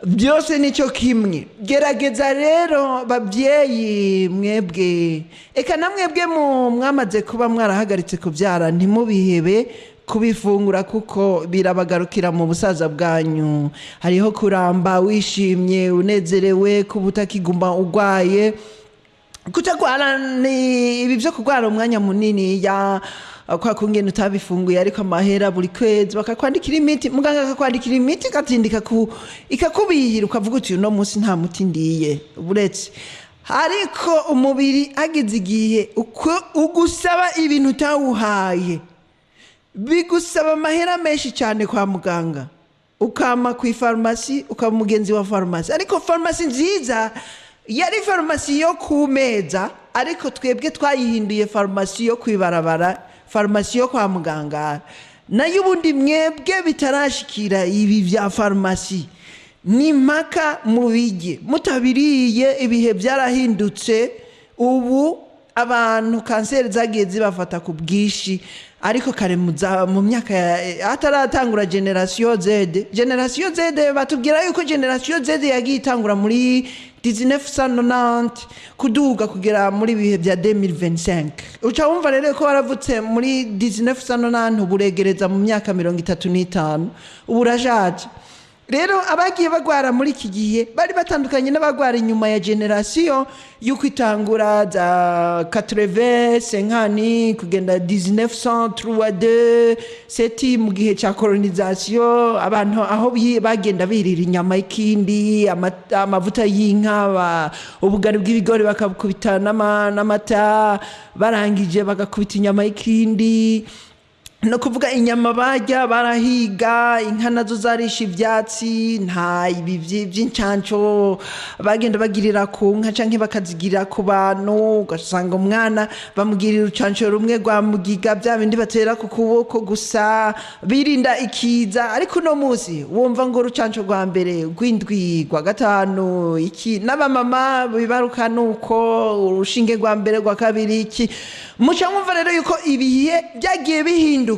byose nicyo kimwe. Gerageza rero babyeyi mwebwe, eka na mwebwe mwamaze kuba mwarahagaritse kubyara, ntimubihebe kubifungura kuko birabagarukira mu busaza bwanyu. Hariho kuramba wishimye, unezerewe, kuba utakiguma urwaye. Kutagwara ni ibi byo kurwara umwanya munini ya kwa kungene utabifunguye, ariko amahera buri kwezi bakakwandikira imiti, muganga akakwandikira imiti ikatindika ku ikakubihira, ukavuga uti uno munsi nta muti ndiye buretse. Ariko umubiri ageze igihe uko ugusaba ibintu utawuhaye, bigusaba amahera menshi cyane kwa muganga, ukama ku ifarumasi, ukaba umugenzi wa farumasi. Ariko farumasi nziza yari farumasi yo ku meza, ariko twebwe twayihinduye farumasi yo kwibarabara, farumasi yo kwa muganga. Nayo ubundi mwebwe bitarashikira ibi bya farumasi, ni mpaka mubirye. Mutabiriye, ibihe byarahindutse. Ubu abantu kanseri zagiye zibafata ku bwinshi, ariko kare mu myaka hataratangura génération Z. Génération Z, batubwira yuko génération Z yagiye itangura muri 1990 kuduga kugera muri bihe bya 2025. Uca wumva rero ko waravutse muri 1990, uburegereza mu myaka 35, ubu urashaje. Rero abagiye bagwara muri iki gihe bari batandukanye n'abagwara inyuma ya génération y'uko itangura za 80 50 kugenda 1903 seti, mu gihe cya colonisation, abantu aho bagenda birira inyama y'ikindi, amavuta y'inka, ubugari bw'ibigori bakabukubita n'amata, barangije bagakubita inyama y'ikindi. No kuvuga inyama barya, barahiga, inka nazo zarisha ivyatsi, nta ibi vy'incanco bagenda bagirira ku nka canke bakazigirira ku bantu. Ugasanga umwana bamugirira urucanco rumwe rwa mugiga, bya bindi batera ku kuboko gusa, birinda ikiza. Ariko uno munsi wumva ngo urucanco rwa mbere, rw'indwi, rwa gatanu, iki, n'abamama bibaruka nuko urushinge rwa mbere, rwa kabiri, iki. Muca mwumva rero yuko ibihe byagiye bihinduka.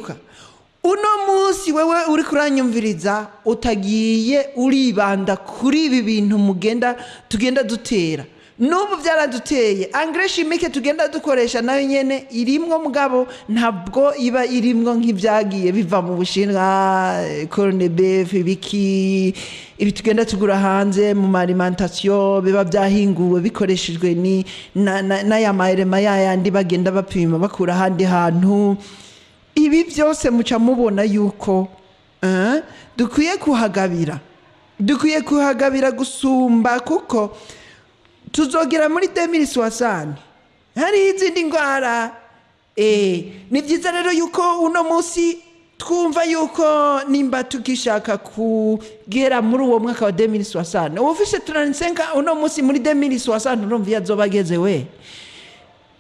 Uno munsi wewe uri kuranyumviriza utagiye uribanda kuri ibi bintu mugenda tugenda dutera, n'ubu byaraduteye. Engrais chimique tugenda dukoresha nayo nyene irimwo, mugabo ntabwo iba irimwo nk'ibyagiye biva mu Bushinwa, corned beef, ibiki, ibi tugenda tugura hanze mu alimentation biba byahinguwe bikoreshejwe ni n'aya marema yayandi bagenda bapima bakura ahandi hantu. Ibi byose muca mubona yuko dukwiye kuhagabira, dukwiye kuhagabira gusumba, kuko tuzogera muri 2060 hari izindi ndwara. Ni byiza rero yuko uno munsi twumva yuko nimba tukishaka kugera muri uwo mwaka wa 2060, uba ufise 35 uno munsi, muri 2060 urumva iyo azoba ageze, we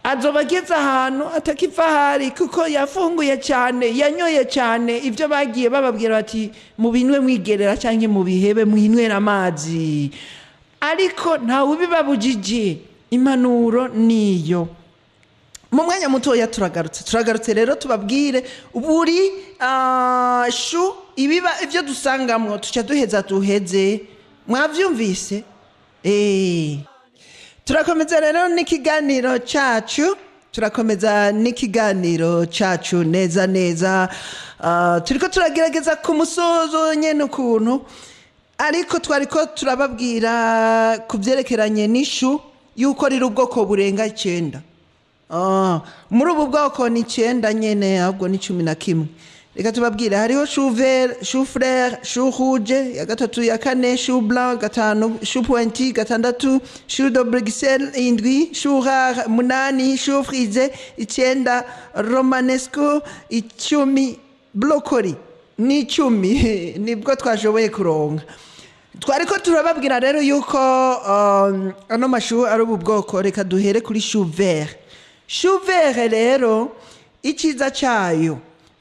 azoba ageze ahantu atakiva ahari, kuko yafunguye cyane, yanyoye cyane ibyo bagiye bababwira bati mubinwe mwigerera cyangwa mubihebe mwinywera amazi. Ariko ntawe ubibabujije, impanuro niyo. Mu mwanya mutoya turagarutse, turagarutse rero tubabwire buri chou ibiba ibyo dusangamwo, tuca duheza duheze. Mwavyumvise? Turakomeza rero n'ikiganiro cacu, turakomeza n'ikiganiro cacu neza neza. Turiko turagerageza ku musozo nyene ukuntu, ariko twariko turababwira ku vyerekeranye n'ishu yuko riri ubwoko burenga 9. Muri ubu bwoko ni 9 nyene, ahubwo ni 11. Reka tubabwire: hariho chou vert, chou fleur, chou rouge ya gatatu, ya kane chou blanc, gatanu chou pointu, gatandatu chou de Bruxelles, indwi chou rare, munani chou frisé, icyenda romanesco, 10 brocoli. Ni 10 nibwo twashoboye kuronka. Twariko turababwira rero yuko ano mashu ari ubu bwoko. Reka duhere kuri chou vert. Chou vert rero, icyiza cyayo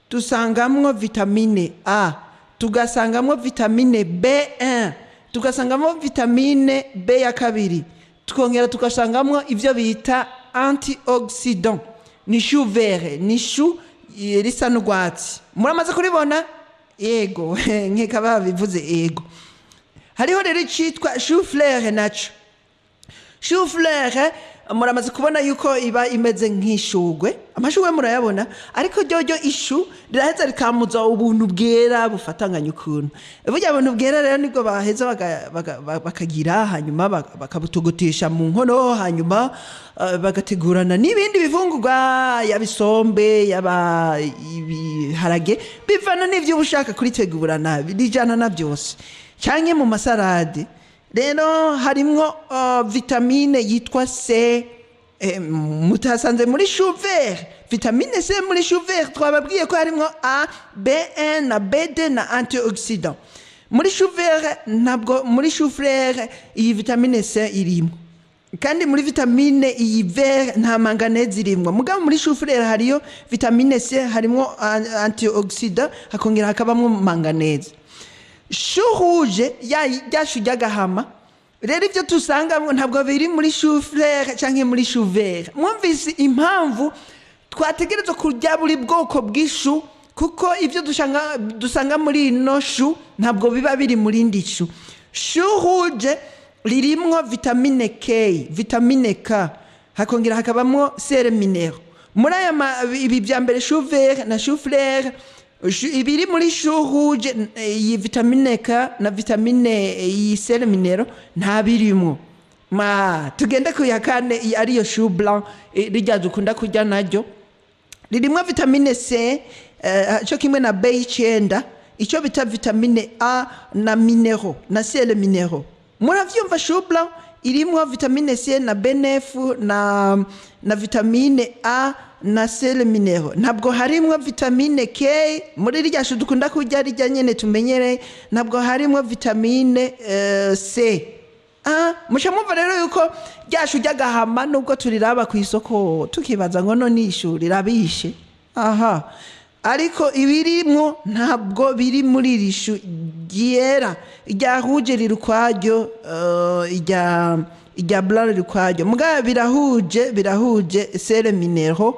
dusangamwo vitamine A, tugasangamwo vitamine B1, tugasangamo vitamine B ya kabiri, tukongera tugasangamwo ibyo bita antioxydant. Ni chou vert, ni chou risa n'urwatsi. Muramaze kuribona? Yego, nkeka babivuze. Yego, hariho rero icitwa chou fleur naco. Chou fleur muramaze kubona yuko iba imeze nk'ishugwe. Amashugwe murayabona, ariko ryoryo ishu riraheza rikamuza ubuntu bwera bufatanganya ukuntu. Burya buntu bwera rero nibwo baheza bakagira, hanyuma bakabutogotisha mu nkono, hanyuma bagategurana n'ibindi bifungurwa, yaba isombe, yaba ibiharage, bivana n'ivyo uba ushaka kuritegurana, rijana na byose, canke mu masarade. Rero harimwo vitamine yitwa C, mutasanze muri chou vert. Vitamine C muri chou vert, twababwiye ko harimwo A, B1 na B2 na antioxydant. Muri chou vert ntabwo, muri chou fleur iyi vitamine C irimo, kandi muri vitamine iyi vert nta manganèse irimwo. Mugabo muri chou fleur hariyo vitamine C, harimwo antioxydant, hakongera hakabamwo manganèse. Chou rouge, ya rya chou ry'agahama rero, ibyo dusangamo ntabwo biri muri chou fleur cyangwa muri chou vert. Mwumvise impamvu twategerezwa kurya buri bwoko bw'ishu, kuko ibyo dusanga muri ino chou ntabwo biba biri muri indi chou. Chou rouge ririmwo vitamine K, vitamine K, hakongera hakabamwo sels minéraux. Muri aya ibi bya mbere, chou vert na chou fleur, ibiri muri chou rouge, iyi vitamine K na vitamine iyi sels minéraux nta birimwo. Ma tugende ku ya kane, iyi ariyo chou blanc, rirya dukunda kurya, naryo ririmwo vitamine C, cyo kimwe na B9, icyo bita vitamine A na minéraux na sels minéraux. Muravyumva, chou blanc irimwo vitamine C na B9 na vitamine A na sels minéraux. Ntabwo harimwo vitamine K muri rirya chou dukunda kurya, rirya nyene tumenyereye. Ntabwo harimwo vitamine C. Muca mwumva rero yuko rya chou ry'agahama, nubwo turiraba ku isoko tukibaza ngo none ishu rirabishe aha, ariko ibirimwo ntabwo biri muri iri chou ryera. Irya rouge riri ukwaryo, irya blanc riri ukwaryo, mugabo birahuje sels minéraux.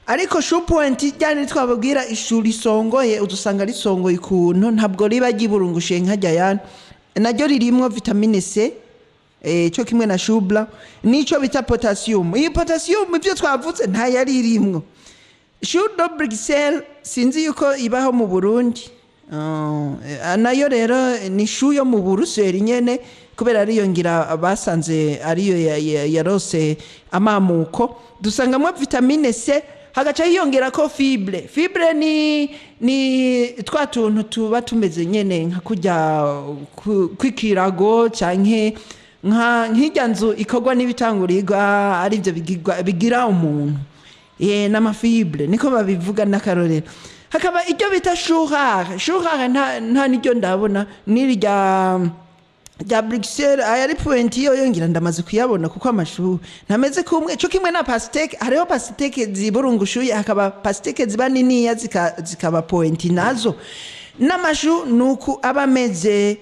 Ariko chou pointu ryari twababwira, ishu risongoye, udusanga risongoye ukuntu, ntabwo riba ryiburungushiye nka yana. Naryo ririmwo vitamine C, cyo kimwe na chou blanc, nico bita potassium. Iyi potassium, ibyo twavuze, nta yari irimwo. Chou de Bruxelles sinzi yuko ibaho mu Burundi. Nayo rero ni chou yo mu Buruseli nyene, kubera ariyo ngira basanze ariyo yarose amamuko. Dusangamo vitamine C, hagaca hiyongera ko fibre. Fibre ni twa tuntu tuba tumeze nyene nka kurya kw'ikirago, canke nka nk'irya nzu ikorwa n'ibitangurirwa, arivyo bigira umuntu, n'ama fibres niko babivuga. N'akarorero, hakaba iryo bita chou rare. Chou rare nta niryo ndabona, n'irya rya Bruxelles aya ari pointu yo yongera ndamaze kuyabona, kuko amashu ntameze kumwe, cyo kimwe na pastèque. Hariho pastèque ziburungushuye, hakaba pastèque ziba niniya zikaba pointu nazo. N'amashu nuku aba ameze.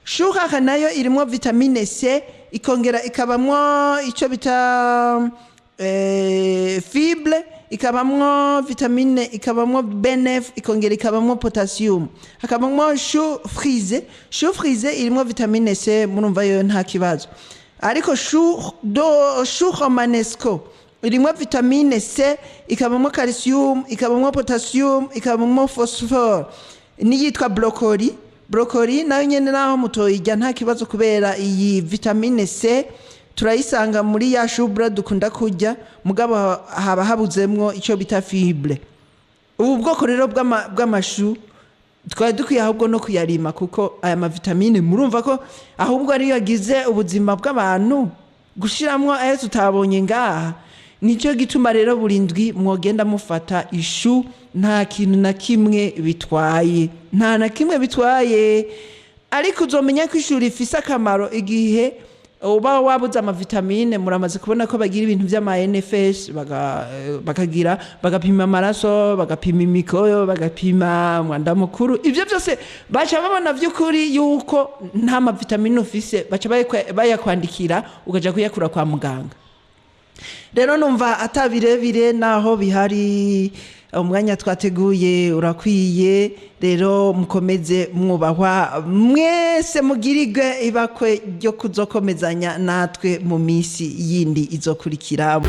Chou rare nayo irimo vitamine C, ikongera ikabamwo icyo bita fibre, ikabamwo vitamine, ikabamwo B9, ikongera ikabamwo potassium. Hakabamwo chou frisé. Chou frisé irimo vitamine C, murumva yo nta kibazo. Ariko chou de chou romanesco irimo vitamine C, ikabamwo calcium, ikabamwo potassium, ikabamwo phosphore. N'iyitwa brocoli. Brocoli nayo nyene, naho mutoyirya nta kibazo, kubera iyi vitamine C turayisanga muri ya chou blanc dukunda kurya, mugabo haba habuzemwo icyo bita fibre. Ubu bwoko rero bw'amashu twari dukwiye ahubwo no kuyarima, kuko aya mavitamine murumva ko ahubwo ariyo agize ubuzima bw'abantu, gushiramwo ayo tutabonye ngaha. Nicyo gituma rero buri ndwi mwogenda mufata ishu, nta kintu na kimwe bitwaye, nta na kimwe bitwaye. Ariko uzomenya ko ishu rifise akamaro igihe uba wabuze amavitamine. Muramaze kubona ko bagira ibintu vy'ama NFS, bakagira bagapima amaraso, bagapima imikoyo, bagapima umwanda mukuru. Ivyo byose baca babona vy'ukuri yuko nta mavitamine ufise, baca bayakwandikira ukaja kuyakura kwa muganga. Rero numva atabirebire naho bihari, umwanya twateguye urakwiye. Rero mukomeze mwubahwa mwese, mugirirwe ibakwe ryo kuzokomezanya natwe mu minsi yindi izokurikira.